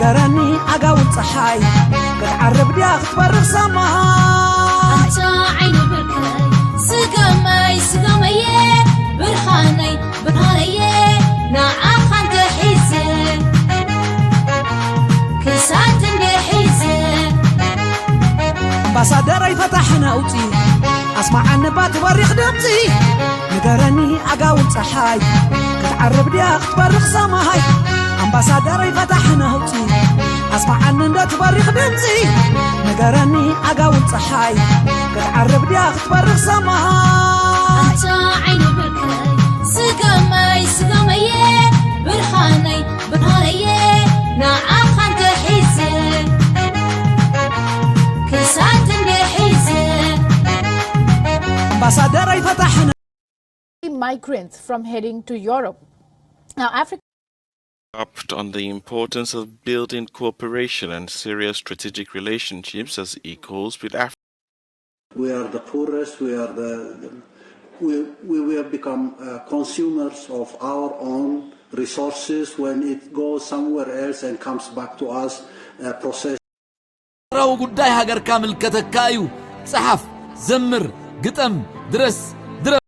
ገረኒ ኣጋውን ፀሓይ ክትዓርብ ድያ ክትበርቕ ሰማይ? ኣንታ ዓይኒ ብርከይ ስገመይ ስገመየ ብርሃነይ ብርሃነየ ንዓኻ እንድየ ሒዘ ክሳድ እንድየ ሒዘ ኣምባሳደረይ ፈታሕነ ኣውፂ ኣስማዓኒ ባ ትበሪኽ ድምፂ ንገረኒ ኣጋውን ፀሓይ ክትዓርብ ድያ ክትበርቕ ሰማይ ኣምባሳደረይ ፈታሕነ ኣውፂ ኣስማዓኒ እንደ ትበሪኽ ድምፂ ንገረኒ ኣጋውን ፀሓይ ክትዓርብ ድያ ክትበርቕ ሰማይ ኣንታ ዓይኒ ብርከይ ስገመይ ስገመየ ብርሃነይ ብርሃነየ ንዓኻ እንድየ ሒዘ ክሳድ እንድየ ሒዘ ኣምባሳደረይ ፈታሕነ migrants from heading to Europe. Now, Africa harped on the importance of building cooperation and serious strategic relationships as equals with Africa. We are the poorest, we are the, the we, we, we have become uh, consumers of our own resources when it goes somewhere else and comes back to us uh, processed. ሃገራዊ ጉዳይ ሃገርካ ምልከተካ እዩ። ጸሓፍ፣ ዘምር፣ ግጠም፣ ድረስ፣ ድረፍ።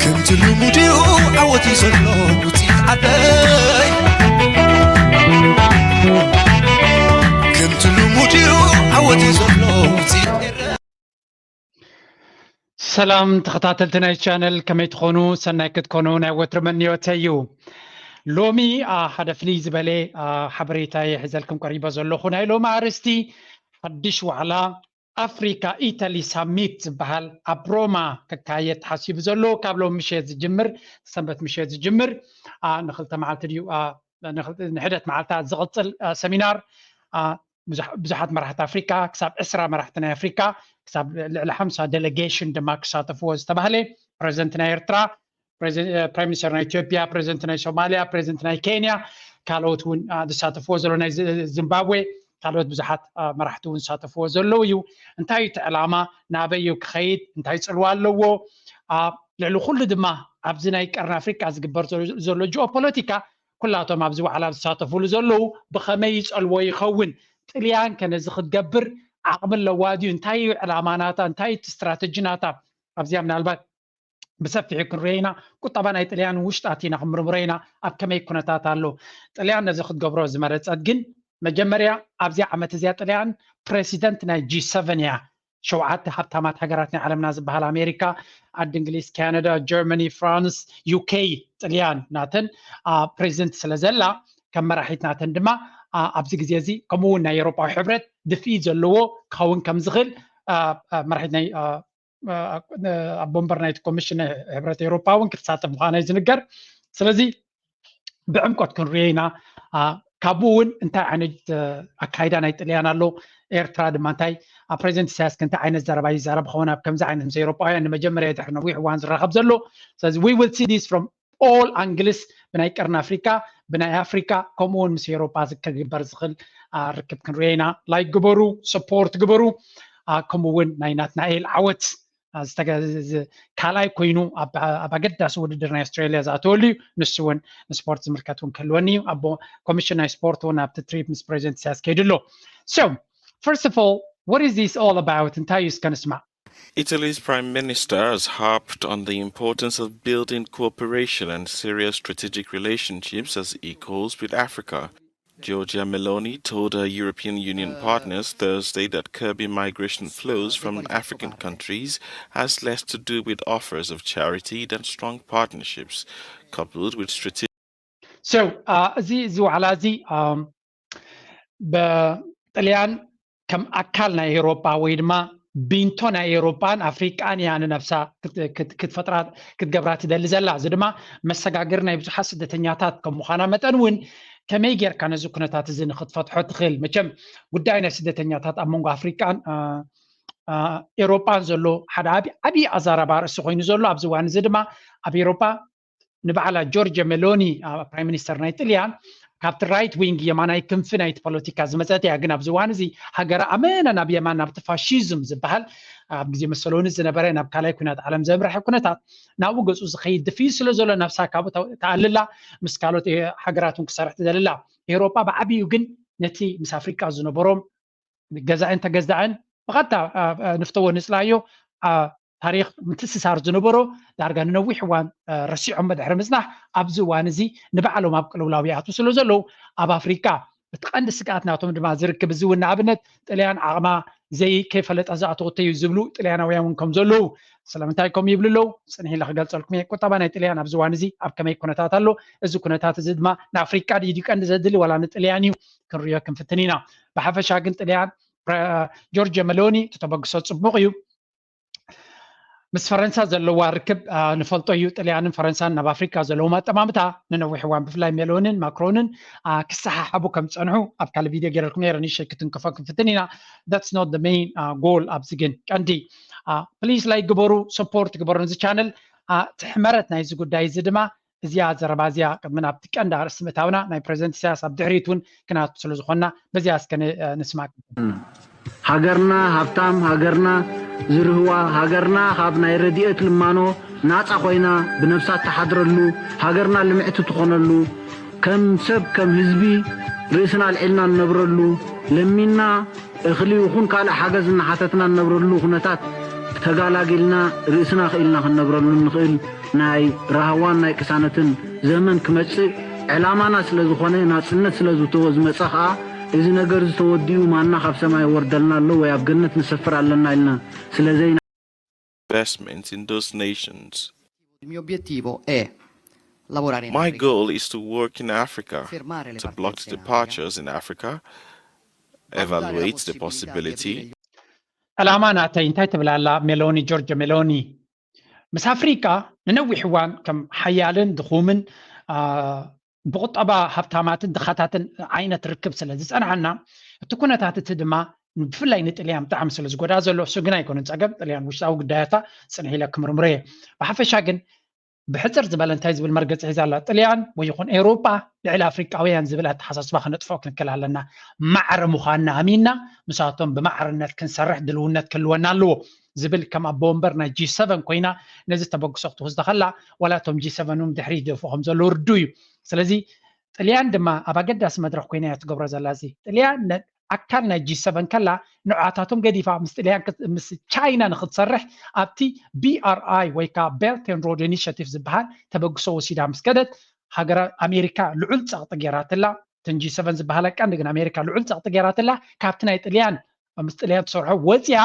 ከምቲ ልሙድ እዩ ዓወት እዩ ዘሎ ውፅኢት ዓደይ ከምቲ ልሙድ እዩ ዓወት እዩ ዘሎ ውፅኢት ኤረ ሰላም ተኸታተልቲ ናይ ቻነል ከመይ ትኾኑ? ሰናይ ክትኮኑ ናይ ወትሪ መኒዮተይ እዩ። ሎሚ ሓደ ፍልይ ዝበለ ሓበሬታ እየ ሒዘልኩም ቀሪበ ዘለኹ። ናይ ሎሚ ኣርእስቲ ሓድሽ ዋዕላ ኣፍሪካ ኢታሊ ሳሚት ዝበሃል ኣብ ሮማ ክካየድ ተሓሲቡ ዘሎ ካብ ሎሚ ምሸት ዝጅምር ሰንበት ምሸት ዝጅምር ንክልተ መዓልቲ ድዩ ንሕደት መዓልታት ዝቕፅል ሰሚናር ብዙሓት መራሕቲ ኣፍሪካ ክሳብ ዕስራ መራሕቲ ናይ ኣፍሪካ ክሳብ ልዕሊ ሓምሳ ዴሌጌሽን ድማ ክሳተፍዎ ዝተባህለ ፕሬዚደንት ናይ ኤርትራ ፕራይም ሚኒስተር ናይ ኢትዮጵያ ፕሬዚደንት ናይ ሶማሊያ ፕሬዚደንት ናይ ኬንያ ካልኦት እውን ዝሳተፍዎ ዘሎ ናይ ዚምባብዌ ካልኦት ብዙሓት መራሕቲ እውን ዝሳተፍዎ ዘለዉ እዩ እንታይ እቲ ዕላማ ናበይ እዩ ክኸይድ እንታይ ፅልዋ ኣለዎ ልዕሊ ኩሉ ድማ ኣብዚ ናይ ቀርኒ ኣፍሪካ ዝግበር ዘሎ ጂኦፖለቲካ ኩላቶም ኣብዚ ዋዕላ ዝሳተፍሉ ዘለዉ ብኸመይ ይፀልዎ ይኸውን ጥልያን ከ ነዚ ክትገብር ዓቕሚ ኣለዋ ድዩ እንታይ እዩ ዕላማ ናታ እንታይ እቲ ስትራተጂ ናታ ኣብዚኣ ምናልባት ብሰፊሑ ክንሪኦ ኢና ቁጠባ ናይ ጥልያን ውሽጣት ኢና ክንምርምሮ ኢና ኣብ ከመይ ኩነታት ኣሎ ጥልያን ነዚ ክትገብሮ ዝመረፀት ግን መጀመርያ ኣብዚኣ ዓመት እዚኣ ጥልያን ፕሬሲደንት ናይ ጂ ሰቨን እያ ሸውዓተ ሃብታማት ሃገራት ናይ ዓለምና ዝበሃል ኣሜሪካ ዓዲ እንግሊዝ ካናዳ ጀርመኒ ፍራንስ ዩኬ ጥልያን ናተን ፕሬዚደንት ስለ ዘላ ከም መራሒት ናተን ድማ ኣብዚ ግዜ እዚ ከምኡ እውን ናይ ኤሮፓዊ ሕብረት ድፍኢት ዘለዎ ክኸውን ከም ዝኽእል መራሒት ናይ ኣብ ወንበር ናይቲ ኮሚሽን ናይ ሕብረት ኤሮፓ እውን ክትሳተፍ ምዃና እዩ ዝንገር ስለዚ ብዕምቆት ክንሪኦ ኢና ካብኡ እውን እንታይ ዓይነት ኣካይዳ ናይ ጥልያን ኣሎ ኤርትራ ድማ እንታይ ፕሬዚደንት ኢሳያስ እንታይ ዓይነት ዘረባ ይዛረብ ኸውን ኣብ ከምዚ ዓይነት ምስ ኤሮፓውያን ንመጀመርያ ድሕሪ ነዊሕ እዋን ዝራኸብ ዘሎ ስለዚ we will see this from all angles ብናይ ቀርኒ ኣፍሪካ ብናይ ኣፍሪካ ከምኡ እውን ምስ ኤሮፓ ክግበር ዝኽእል ርክብ ክንሪኦ ኢና ላይክ ግበሩ ሰፖርት ግበሩ ከምኡ እውን ናይ ናትናኤል ዓወት ካልኣይ ኮይኑ ኣብ ኣገዳሲ ውድድር ናይ ኣስትራልያ ዝኣተወሉ እዩ ንሱ እውን ንስፖርት ዝምልከት እውን ክህልወኒ እዩ ኣብ ኮሚሽን ናይ ስፖርት እውን ኣብቲ ትሪፕ ምስ ፕሬዚደንት ኢሳያስ ከይዱ ኣሎ so first of all what is this all about እንታይ እዩ እስከ ንስማዕ Italy's Prime Minister has harped on the importance of building cooperation and serious strategic relationships as equals with Africa. Giorgia Meloni told her European Union partners Thursday that curbing migration flows from African countries has less to do with offers of charity than strong partnerships, coupled with strategic. So, እዚ እዚ ዋዕላ እዚ ብጥልያን ከም ኣካል ናይ ኤሮጳ ወይ ድማ ቢንቶ ናይ ኤሮጳን ኣፍሪቃን እያ ንነብሳ ክትፈጥራ ክትገብራ ትደሊ ዘላ እዚ ድማ መሰጋገሪ ናይ ብዙሓት ስደተኛታት ከም ምዃና መጠን እውን ከመይ ጌርካ ነዚ ኩነታት እዚ ንክትፈትሖ ትኽእል መቸም ጉዳይ ናይ ስደተኛታት ኣብ መንጎ ኣፍሪቃን ኤሮጳን ዘሎ ሓደ ዓብዪ ኣዛራባ ርእሲ ኮይኑ ዘሎ ኣብዚ እዋን እዚ ድማ ኣብ ኤሮጳ ንበዓላ ጆርጅ ሜሎኒ ፕራይም ሚኒስተር ናይ ጥልያን ካብቲ right wing የማናይ ክንፊ ናይቲ ፖለቲካ ዝመፀት እያ። ግን ኣብዚ እዋን እዚ ሃገረ ኣመና ናብ የማን ናብቲ ፋሽዝም ዝበሃል ኣብ ግዜ መሰሎኒ ዝነበረ ናብ ካልኣይ ኩናት ዓለም ዘምርሐ ኩነታት ናብኡ ገፁ ዝኸይድ ድፍኢት ስለ ዘሎ ነብሳ ካብኡ ተኣልላ ምስ ካልኦት ሃገራት እውን ክሰርሕ ትደልላ። ኤውሮጳ ብዓብዩ ግን ነቲ ምስ ኣፍሪቃ ዝነበሮም ገዛእን ተገዛእን ብቐጥታ ንፍተዎ ንፅላዮ ታሪክ ምትእስሳር ዝነበሮ ዳርጋ ንነዊሕ እዋን ረሲዖሞ ድሕሪ ምፅናሕ ኣብዚ እዋን እዚ ንባዕሎም ኣብ ቅልውላው ይኣትዉ ስለ ዘለዉ ኣብ ኣፍሪቃ እቲ ቀንዲ ስግኣት ናቶም ድማ ዝርክብ እዚ እውን ንኣብነት ጥልያን ዓቕማ ዘይ ከይፈለጠ ዝኣተወቶ እዩ ዝብሉ ጥልያናውያን እውን ከም ዘለዉ ስለምንታይ ከም ይብሉ ኣለዉ ፅንሕ ኢለ ክገልፀልኩም እየ ቁጠባ ናይ ጥልያን ኣብዚ እዋን እዚ ኣብ ከመይ ኩነታት ኣሎ እዚ ኩነታት እዚ ድማ ንኣፍሪቃ ድዩ ቀንዲ ዘድሊ ዋላ ንጥልያን እዩ ክንሪኦ ክንፍትን ኢና ብሓፈሻ ግን ጥልያን ጆርጅ መሎኒ ተተበግሶ ፅቡቅ እዩ ምስ ፈረንሳ ዘለዋ ርክብ ንፈልጦ እዩ ጥልያንን ፈረንሳን ናብ ኣፍሪካ ዘለዎም ኣጠማምታ ንነዊሕ እዋን ብፍላይ ሜሎንን ማክሮንን ክሰሓሓቡ ከም ዝፀንሑ ኣብ ካልእ ቪድዮ ገይረልኩም ነረ ንሸይ ክትንክፎ ክንፍትን ኢና that's not the main goal ኣብዚ ግን ቀንዲ please like ግበሩ support ግበሩ ነዚ channel ትሕመረት ናይዚ ጉዳይ እዚ ድማ እዚኣ ዘረባ እዚኣ ቅድሚ ናብቲ ቀንዲ ኣርእስቲ ምእታውና ናይ ፕሬዚደንት ኢሳያስ ኣብ ድሕሪት እውን ክናቱ ስለ ዝኾንና በዚኣ እስከ ንስማዕ። ሃገርና ሃብታም፣ ሃገርና ዝርህዋ፣ ሃገርና ካብ ናይ ረድኤት ልማኖ ናጻ ኮይና ብነብሳ እትሓድረሉ፣ ሃገርና ልምዕቲ ትኾነሉ፣ ከም ሰብ ከም ህዝቢ ርእስና ኣልዒልና እንነብረሉ፣ ለሚንና እኽሊ ይኹን ካልእ ሓገዝ እናሓተትና እንነብረሉ ኩነታት ተጋላጊልና ርእስና ክኢልና ክንነብረሉ እንኽእል ናይ ራህዋን ናይ ቅሳነትን ዘመን ክመጽእ ዕላማና ስለ ዝኾነ ናጽነት ስለ ዝተወ ዝመጸ ኸኣ እዚ ነገር ዝተወዲኡ ማና ካብ ሰማይ ወርደልና ኣሎ ወይ ኣብ ገነት ንሰፍር ኣለና ኢልና ስለ ዘይና investments in those nations. Il mio obiettivo è lavorare in My Africa, goal is to work in Africa, fermare le to block partenze in Africa, departures in Africa, valutare la evaluate the possibilità di possibility aprire gli ዕላማ ናተይ እንታይ ትብል ኣላ ሜሎኒ ጆርጅ ሜሎኒ ምስ ኣፍሪቃ ንነዊሕ እዋን ከም ሓያልን ድኹምን ብቁጠባ ሃብታማትን ድኻታትን ዓይነት ርክብ ስለ ዝፀንሓና እቲ ኩነታት እቲ ድማ ብፍላይ ንጥልያን ብጣዕሚ ስለ ዝጎዳ ዘሎ እሱ ግን ኣይኮነን ፀገም ጥልያን ውሽጣዊ ጉዳያታ ፅንሕ ኢለ ክምርምሮ እየ ብሓፈሻ ግን ብሕፅር ዝበለ እንታይ ዝብል መርገፂ ሒዛ ኣላ ጥልያን ወይ ይኹን ኤውሮጳ ልዕሊ ኣፍሪቃውያን ዝብል ኣተሓሳስባ ክነጥፍኦ ክንክል ኣለና ማዕረ ምዃንና ኣሚንና ምሳቶም ብማዕርነት ክንሰርሕ ድልውነት ክህልወና ኣለዎ ዝብል ከም ኣቦ ወንበር ናይ ጂ7 ኮይና ነዚ ተበግሶ ክትወስዶ ከላ ዋላ እቶም ጂ7 እውን ድሕሪ ይደፍኡ ከም ዘለዉ ርዱ እዩ ስለዚ ጥልያን ድማ ኣብ ኣገዳሲ መድረክ ኮይና እያ ትገብሮ ዘላ እዚ ጥልያን ኣካል ናይ ጂ7 ከላ ንዓታቶም ገዲፋ ምስ ጥልያን ምስ ቻይና ንክትሰርሕ ኣብቲ BRI ወይ ከዓ Belt and Road Initiative ዝበሃል ተበግሶ ወሲዳ ምስ ከደት ሃገራት ኣሜሪካ ልዑል ፀቕጢ ገይራትላ እተን ጂ7 ዝበሃላ ቀንዲ ግን ኣሜሪካ ልዑል ፀቕጢ ገይራትላ ካብቲ ናይ ጥልያን ምስ ጥልያን ትሰርሖ ወፂኣ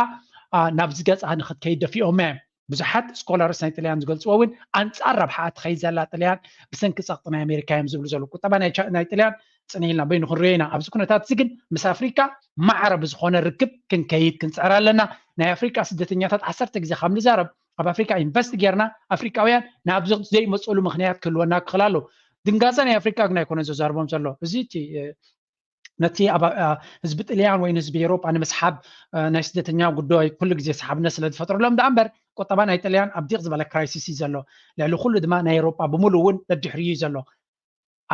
ናብዚ ገፃ ንክትከይድ ደፊኦማ እዮም ብዙሓት scholars ናይ ጥልያን ዝገልፅዎ እውን ኣንፃር ረብሓኣ ትኸይድ ዘላ ጥልያን ብሰንኪ ፀቕጢ ናይ ኣሜሪካ እዮም ዝብሉ ዘለዉ ቁጠባ ናይ ጥልያን ፅንሂልና በይኑ ክንሪኦ ኢና ኣብዚ ኩነታት እዚ ግን ምስ ኣፍሪካ ማዕረ ብዝኾነ ርክብ ክንከይድ ክንፅዕር ኣለና ናይ ኣፍሪካ ስደተኛታት ዓሰርተ ግዜ ካብ ንዛረብ ኣብ ኣፍሪካ ኢንቨስት ጌርና ኣፍሪካውያን ናብዚ ዘይመፅሉ ምክንያት ክህልወና ክኽእል ኣሎ ድንጋፀ ናይ ኣፍሪካ ግን ኣይኮነ ዘዛርቦም ዘሎ እዚ እቲ ነቲ ህዝቢ ጥልያን ወይ ህዝቢ ኤሮጳ ንምስሓብ ናይ ስደተኛ ጉዳይ ኩሉ ግዜ ሰሓብነት ስለ ዝፈጥረሎም ደኣ እምበር ቁጠባ ናይ ጥልያን ኣብ ዲቕ ዝበለ ክራይሲስ እዩ ዘሎ ልዕሊ ኩሉ ድማ ናይ ኤሮጳ ብምሉ እውን ደድሕሪ እዩ ዘሎ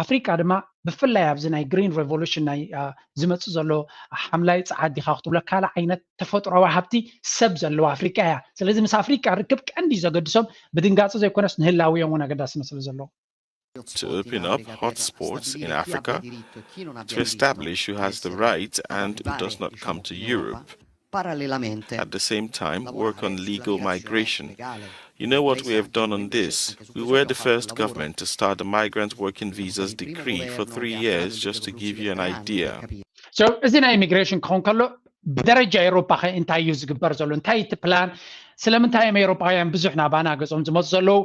ኣፍሪቃ ድማ ብፍላይ ኣብዚ ናይ ግሪን ሬቮሉሽን ናይ ዝመፅእ ዘሎ ሓምላይ ፀዓት ዲኻ ክትብሎ ካልእ ዓይነት ተፈጥሮዊ ሃብቲ ሰብ ዘለዎ ኣፍሪቃ እያ ስለዚ ምስ ኣፍሪቃ ርክብ ቀንዲ ዘገድሶም ብድንጋፂ ዘይኮነስ ንህላውዮም እውን ኣገዳስነት ስለ ዘለዎ to open up hotspots in Africa, to establish who has the right and who does not come to Europe. At the same time, work on legal migration. You know what we have done on this? We were the first government to start the migrant working visas decree for three years, just to give you an idea. So, እዚ ናይ ኢሚግሬሽን ክኸውን ከሎ ብደረጃ ኤውሮጳ ከ እንታይ እዩ ዝግበር ዘሎ እንታይ እቲ ፕላን ስለምንታይ እዮም ኤውሮጳውያን ብዙሕ ናባና ገጾም ዝመፁ ዘለዉ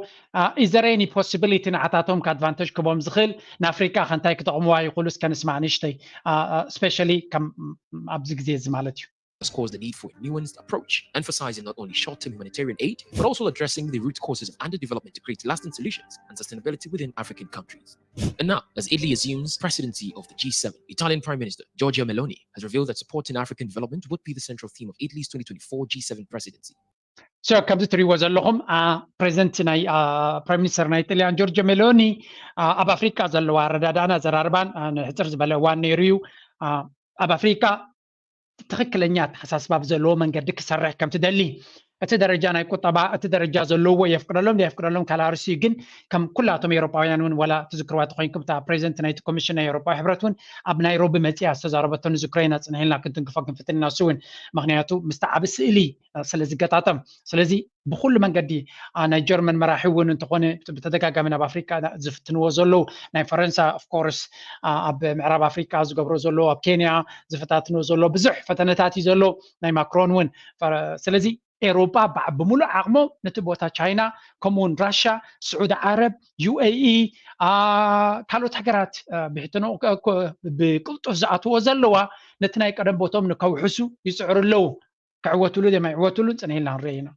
is there any possibility ንዓታቶም ከ advantage ክቦም ዝኽእል ንኣፍሪቃ ከ እንታይ ክጠቕምዋ ይኽእሉ እስከ ንስማዕ ንእሽተይ especially ከም ኣብዚ ግዜ እዚ ማለት እዩ has caused the need for a nuanced approach, emphasizing not only short-term humanitarian aid, but also addressing the root causes of underdevelopment to create lasting solutions and sustainability within African countries. And now, as Italy assumes presidency of the G seven, Italian Prime Minister Giorgia Meloni has revealed that supporting African development would be the central theme of Italy's twenty twenty-four G seven presidency. So ከምዚ ትሪእዎ ዘለኹም ፕሬዚደንት ናይ ፕራይም ሚኒስተር ናይ ጥልያን ጆርጆ ሜሎኒ ኣብ ኣፍሪቃ ዘለዋ ኣረዳዳእና ዘራርባን ንሕፅር ዝበለ እዋን ነይሩ እዩ። ኣብ ኣፍሪቃ ትኽክለኛ ኣተሓሳስባ ብዘለዎ መንገዲ ክሰርሕ ከም ትደሊ፣ እቲ ደረጃ ናይ ቁጠባ እቲ ደረጃ ዘለዎ የፍቅደሎም የፍቅደሎም ካልኣርሲ ግን ከም ኩላቶም ኤሮጳውያን እውን ዋላ ትዝክርዋ ተኮይንኩም እታ ፕሬዚደንት ናይቲ ኮሚሽን ናይ ኤሮጳዊ ሕብረት እውን ኣብ ናይሮቢ መፅያ ዝተዛረበቶ ንዝክሮ ኢና ፅንሒልና ክንትንክፎ ክንፍትን ኢና እሱ እውን ምክንያቱ ምስቲ ዓብ ስእሊ ስለ ዝገጣጠም ስለዚ ብኩሉ መንገዲ ናይ ጀርመን መራሒ እውን እንተኾነ ብተደጋጋሚ ናብ ኣፍሪካ ዝፍትንዎ ዘለዉ ናይ ፈረንሳ ኦፍኮርስ ኣብ ምዕራብ ኣፍሪካ ዝገብሮ ዘለዉ ኣብ ኬንያ ዝፈታትንዎ ዘሎ ብዙሕ ፈተነታት እዩ ዘሎ ናይ ማክሮን እውን ስለዚ ኤሮጳ ብምሉእ ዓቕሞ ነቲ ቦታ ቻይና ከምኡውን ራሻ ስዑዲ ዓረብ ዩኤኢ ካልኦት ሃገራት ብሕትኖ ብቅልጡፍ ዝኣትዎ ዘለዋ ነቲ ናይ ቀደም ቦቶም ንከውሕሱ ይፅዕሩ ኣለዉ ክዕወትሉ ደማ ይዕወትሉ ፅንሕ ኢልና ንርኢ ኢና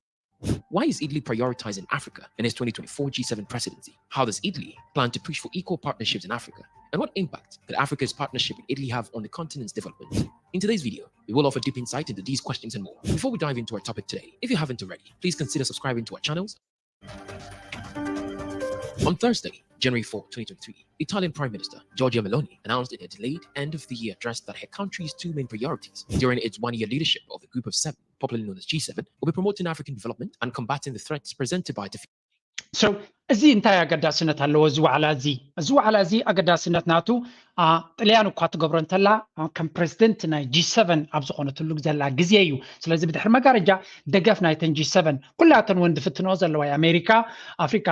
Why is Italy prioritizing Africa in its twenty twenty-four G seven presidency? How does Italy plan to push for equal partnerships in Africa? And what impact could Africa's partnership with Italy have on the continent's development? In today's video, we will offer deep insight into these questions and more. Before we dive into our topic today, if you haven't already, please consider subscribing to our channels. On Thursday, January fourth, twenty twenty-three, Italian Prime Minister Giorgia Meloni announced in a delayed end-of-the-year address that her country's two main priorities during its one-year leadership of the Group of Seven, popularly known as G seven, will be promoting African development and combating the threats presented by defeat. So እዚ እንታይ ኣገዳስነት ኣለዎ እዚ ዋዕላ እዚ እዚ ዋዕላ እዚ ኣገዳስነት ናቱ ጥልያን እኳ ትገብሮ እንተላ ከም ፕሬዚደንት ናይ ጂ7 ኣብ ዝኾነትሉ ዘላ ግዜ እዩ ስለዚ ብድሕሪ መጋረጃ ደገፍ ናይተን ጂ7 ኩላተን እውን ዝፍትንኦ ዘለዋ ኣሜሪካ ኣፍሪካ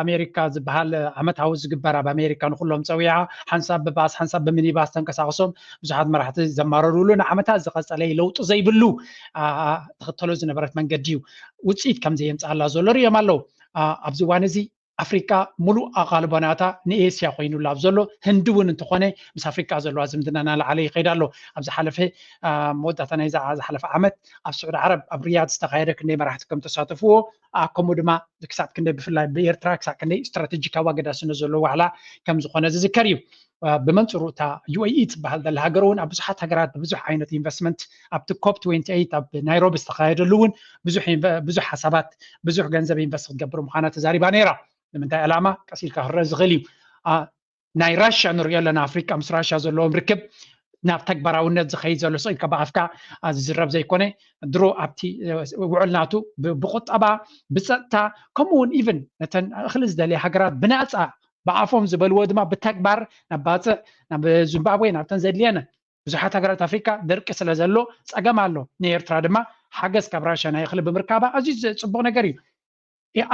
ኣሜሪካ ዝበሃል ዓመታዊ ዝግበር ኣብ ኣሜሪካ ንኩሎም ፀዊዓ ሓንሳብ ብባስ ሓንሳብ ብሚኒባስ ተንቀሳቅሶም ብዙሓት መራሕቲ ዘማረሩሉ ንዓመታት ዝቀፀለ ለውጢ ዘይብሉ ትኽተሎ ዝነበረት መንገዲ እዩ ውፅኢት ከም ዘየምፅኣላ ዘሎ ርዮም ኣለዉ ኣብዚ እዋን እዚ ኣፍሪቃ ሙሉእ ኣቓልቦ ናታ ንኤስያ ኮይኑላ ኣብ ዘሎ ህንዲ እውን እንተኾነ ምስ ኣፍሪቃ ዘለዋ ዝምድና ናላዓለ ይኸይድ ኣሎ ኣብ ዝሓለፈ መወዳእታ ናይ ዝሓለፈ ዓመት ኣብ ስዑድ ዓረብ ኣብ ሪያድ ዝተኻየደ ክንደይ መራሕቲ ከም ተሳተፍዎ ከምኡ ድማ ክሳብ ክንደይ ብፍላይ ብኤርትራ ክሳብ ክንደይ ስትራቴጂካዊ ኣገዳስነት ዘለዎ ዋዕላ ከም ዝኾነ ዝዝከር እዩ ብመንፅሩ እታ ዩኤኢ ትበሃል ዘላ ሃገር እውን ኣብ ብዙሓት ሃገራት ብብዙሕ ዓይነት ኢንቨስትመንት ኣብቲ ኮፕ ትዌንቲ ኤይት ኣብ ናይሮቢ ዝተኻየደሉ እውን ብዙሕ ሓሳባት ብዙሕ ገንዘብ ኢንቨስት ክትገብር ምዃና ተዛሪባ ነይራ ንምንታይ ዕላማ ቀስ ኢልካ ክረአ ዝኽእል እዩ ናይ ራሽያ ንሪኦ ኣለና ኣፍሪቃ ምስ ራሽያ ዘለዎም ርክብ ናብ ተግባራውነት ዝኸይድ ዘሎ ስቕ ኢልካ ብኣፍካ ዝዝረብ ዘይኮነ ድሮ ኣብቲ ውዕል ናቱ ብቁጠባ ብፀጥታ ከምኡ እውን ኢቨን ነተን እኽሊ ዝደልያ ሃገራት ብናፃ ብኣፎም ዝበልዎ ድማ ብተግባር ናብ ባፅዕ ናብ ዚምባብዌ ናብተን ዘድልየነ ብዙሓት ሃገራት ኣፍሪካ ደርቂ ስለ ዘሎ ፀገም ኣሎ ንኤርትራ ድማ ሓገዝ ካብ ራሽያ ናይ እኽሊ ብምርካባ ኣዝዩ ፅቡቅ ነገር እዩ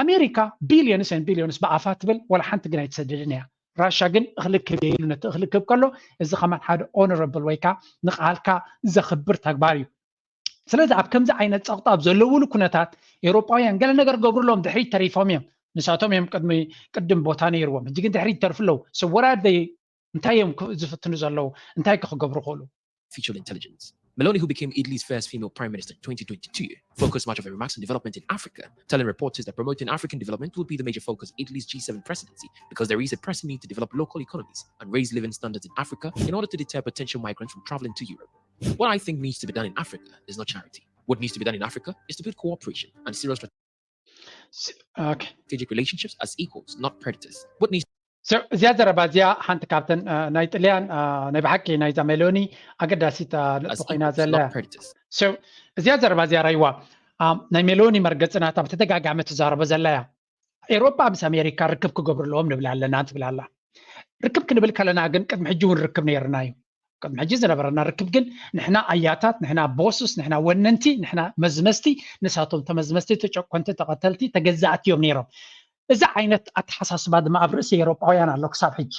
ኣሜሪካ ቢልዮንስ ን ቢልዮንስ ብኣፋ ትብል ወላ ሓንቲ ግን ኣይትሰድድን እያ ራሻ ግን እኽሊ ክብ ኢሉ ነቲ እኽሊ ክብ ከሎ እዚ ከማን ሓደ ኦነረብል ወይካ ንቃልካ ዘኽብር ተግባር እዩ ስለዚ ኣብ ከምዚ ዓይነት ፀቕጣ ኣብ ዘለውሉ ኩነታት ኤውሮጳውያን ገለ ነገር ገብሩሎም ድሕሪት ተሪፎም እዮም ንሳቶም እዮም ቅድሚ ቅድም ቦታ ነይርዎም ሕጂ ግን ድሕሪት ይተርፉ ኣለዉ ስወራድ እንታይ እዮም ዝፍትኑ ዘለዉ እንታይ ክክገብሩ ክእሉ artificial intelligence. Meloni, who became Italy's first female prime minister in twenty twenty-two, focused much of her remarks on development in Africa, telling reporters that promoting African development would be the major focus of Italy's G seven presidency because there is a pressing need to develop local economies and raise living standards in Africa in order to deter potential migrants from traveling to Europe. What I think needs to be done in Africa is not charity. What needs to be done in Africa is to build cooperation and serious strategic relationships as equals, not predators. What needs እዚኣ ዘረባ እዚኣ ሓንቲ ካብተን ናይ ጥልያን ናይ ብሓቂ ናይዛ ሜሎኒ ኣገዳሲት ኮይና ዘላ እዚኣ ዘረባ እዚኣ ራይዋ ናይ ሜሎኒ መርገፅናታ ብተደጋጋሚ ትዛረቦ ዘላ እያ ኤሮጳ ምስ ኣሜሪካ ርክብ ክገብሩ ኣለዎም ንብል ኣለና ትብል ኣላ ርክብ ክንብል ከለና ግን ቅድሚ ሕጂ እውን ርክብ ነይርና እዩ ቅድሚ ሕጂ ዝነበረና ርክብ ግን ንሕና ኣያታት ንሕና ቦስስ ንሕና ወነንቲ ንሕና መዝመዝቲ ንሳቶም ተመዝመዝቲ ተጨቆንቲ ተቐተልቲ ተገዛእቲ እዮም ነይሮም እዚ ዓይነት ኣተሓሳስባ ድማ ኣብ ርእሲ ኤውሮጳውያን ኣሎ ክሳብ ሕጂ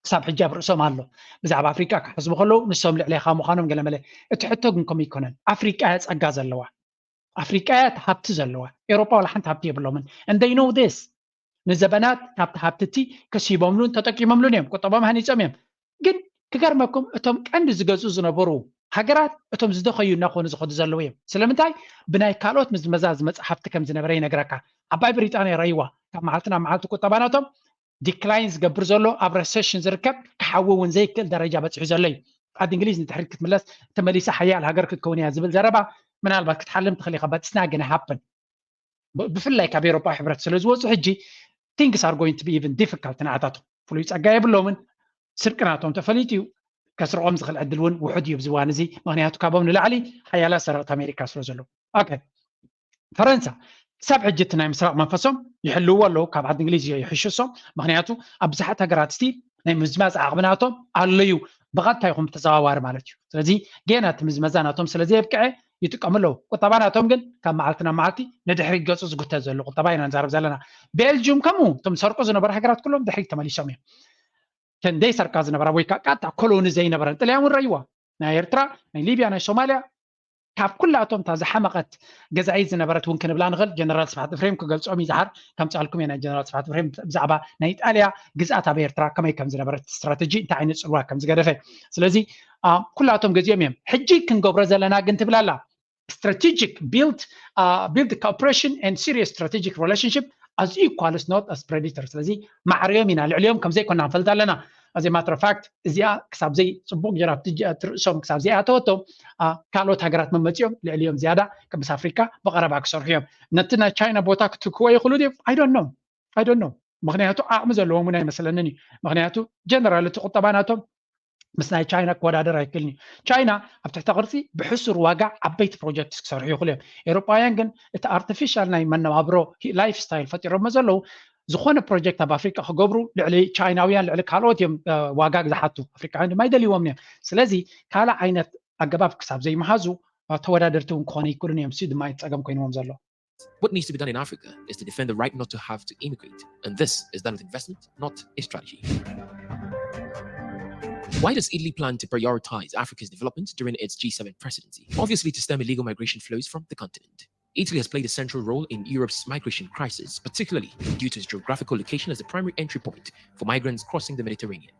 ክሳብ ሕጂ ኣብ ርእሶም ኣሎ ብዛዕባ ኣፍሪቃ ክሓስቡ ከለዉ ንሶም ልዕሌኻ ምዃኖም ገለመለ እቲ ሕቶ ግን ከምኡ ይኮነን ኣፍሪቃ እያ ጸጋ ዘለዋ ኣፍሪቃ እያ እቲ ሃብቲ ዘለዋ ኤውሮጳ ዋላ ሓንቲ ሃብቲ የብሎምን and they know this ንዘበናት ካብቲ ሃብቲ እቲ ከሲቦምሉን ተጠቂሞምሉን እዮም ቁጠቦም ሃኒጾም እዮም ግን ክገርመኩም እቶም ቀንዲ ዝገዝኡ ዝነበሩ ሃገራት እቶም ዝደኸዩ እናኾኑ ዝኸዱ ዘለዉ እዮም ስለምንታይ ብናይ ካልኦት ምዝመዛ ዝመፅእ ሃብቲ ከም ዝነበረ ይነግረካ ዓባይ ብሪጣንያ ረይዋ ካብ መዓልቲ ናብ መዓልቲ ቁጠባ ናቶም ዲክላይን ዝገብር ዘሎ ኣብ ረሰሽን ዝርከብ ክሓዊ እውን ዘይክእል ደረጃ በፂሑ ዘሎ እዩ ዓዲ እንግሊዝ ንድሕሪት ክትምለስ ተመሊሳ ሓያል ሃገር ክትከውን እያ ዝብል ዘረባ ምናልባት ክትሓልም ትኽእል ኢኻ but it's not gonna happen ብፍላይ ካብ ኤሮፓ ሕብረት ስለ ዝወፁ ሕጂ things are going to be even difficult ንዓታቶም። ፍሉይ ፀጋ የብሎምን። ስርቂ ናቶም ተፈሊጡ እዩ። ከስርቆም ዝኽእል ዕድል እውን ውሑድ እዩ ኣብዚ እዋን እዚ፣ ምክንያቱ ካብኦም ንላዕሊ ሓያላት ሰረቕቲ ኣሜሪካ ስለ ዘለዉ። ኦኬ፣ ፈረንሳ ክሳብ ሕጂ እቲ ናይ ምስራቕ መንፈሶም ይሕልውዎ ኣለዉ። ካብ ዓዲ እንግሊዝ ይሕሹ እሶም፣ ምክንያቱ ኣብ ብዙሓት ሃገራት ስቲል ናይ ምዝማዝ ዓቕሚ ናቶም ኣሎ እዩ፣ ብቐጥታ ይኹን ብተዘዋዋሪ ማለት እዩ። ስለዚ ጌና እቲ ምዝመዛ ናቶም ስለ ዘየብቅዐ ይጥቀሙ ኣለዉ። ቁጠባ ናቶም ግን ካብ መዓልቲ ናብ መዓልቲ ንድሕሪት ገፁ ዝጉተ ዘሎ ቁጠባ ኢና ንዛረብ ዘለና። ቤልጅዩም ከምኡ፣ እቶም ዝሰርቁ ዝነበሩ ሃገራት ኩሎም ድሕሪት ተመሊሶም እዮም። ከንደይ ሰርቃ ዝነበራ ወይ ከዓ ቃጣ ኮሎኒ ዘይነበረን ጥልያን እውን ረይዋ። ናይ ኤርትራ፣ ናይ ሊብያ፣ ናይ ሶማልያ፣ ካብ ኩላቶም እታ ዝሓመቐት ገዛኢት ዝነበረት እውን ክንብላ ንኽእል። ጀነራል ስብሓት እፍሬም ክገልጾም ይዝሓር ከምጻልኩም እየ። ናይ ጀነራል ስብሓት እፍሬም ብዛዕባ ናይ ኢጣልያ ግዝኣት ኣብ ኤርትራ ከመይ ከም ዝነበረት፣ ስትራተጂ እንታይ ዓይነት ጽልዋ ከም ዝገደፈ። ስለዚ ኩላቶም ገዚኦም እዮም። ሕጂ ክንገብሮ ዘለና ግን ትብል ኣላ፣ strategic build build cooperation and serious strategic relationship as equals not as predator። ስለዚ ማዕርዮም ኢና፣ ልዕሊኦም ከም ዘይኮና ንፈልጥ ኣለና። As a matter of fact እዚኣ ክሳብ ዘይ ጽቡቕ ጌራ ኣብቲ ርእሶም ክሳብ ዘይኣተወቶም ካልኦት ሃገራት መመጺኦም ልዕሊኦም ዝያዳ ምስ ኣፍሪካ ብቐረባ ክሰርሑ እዮም። ነቲ ናይ ቻይና ቦታ ክትክዎ ይኽእሉ ድዮም? I don't know። I don't know። ምክንያቱ ዓቕሚ ዘለዎም እውን ኣይመስለንን እዩ። ምክንያቱ ጀነራል እቲ ቁጠባ ናቶም ምስ ናይ ቻይና ክወዳደር ኣይክእልን እዩ። ቻይና ኣብ ትሕተ ቅርፂ ብሕሱር ዋጋ ዓበይቲ ፕሮጀክትስ ክሰርሑ ይኽእሉ እዮም። ኤሮጳውያን ግን እቲ ኣርቲፊሻል ናይ መነባብሮ ላይፍ ስታይል ፈጢሮሞ ዘለዉ ዝኾነ ፕሮጀክት ኣብ ኣፍሪቃ ክገብሩ ልዕሊ ቻይናውያን ልዕሊ ካልኦት እዮም ዋጋ ዝሓቱ። ኣፍሪቃውያን ድማ ይደልይዎም እዮም። ስለዚ ካልእ ዓይነት ኣገባብ ክሳብ ዘይመሃዙ ተወዳደርቲ እውን ክኾኑ ይክእሉን እዮም። ሲ ድማ ፀገም ኮይንዎም ዘሎ። What needs to be done in Africa is to defend the right not to have to immigrate. And this is done with investment, not a strategy. Why does Italy plan to prioritize Africa's development during its G seven presidency? Obviously, to stem illegal migration flows from the continent. Italy has played a central role in Europe's migration crisis, particularly due to its geographical location as the primary entry point for migrants crossing the Mediterranean.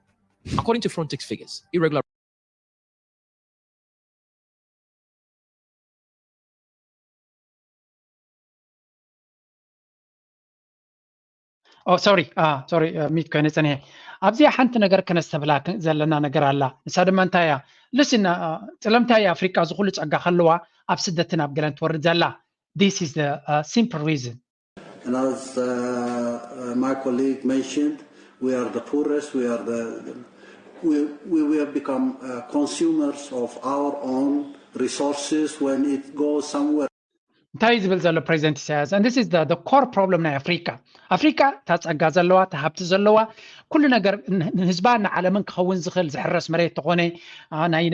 According to Frontex figures, irregular ኦ ሶሪ ሶሪ ሚት ኮይነ ፀኒሐ። ኣብዚኣ ሓንቲ ነገር ከነስተብላ ዘለና ነገር ኣላ። ንሳ ድማ እንታይ እያ? ልስና ፅለምታይ ኣፍሪቃ ዝኩሉ ፀጋ ከለዋ ኣብ ስደትን ኣብ ገለን ትወርድ ዘላ? This is the simple reason. And as uh, uh, my colleague mentioned, we are the poorest, we are the we, we, we have become uh, consumers of our own resources when it goes somewhere. እንታይ ዝብል ዘሎ ፕሬዚደንት ኢሳያስ? And this is the, the core problem ናይ ኣፍሪካ። ኣፍሪካ እታ ፀጋ ዘለዋ፣ እታ ሃብቲ ዘለዋ፣ ኩሉ ነገር ንህዝባን ንዓለምን ክኸውን ዝኽእል ዝሕረስ መሬት ተኾነ፣ ናይ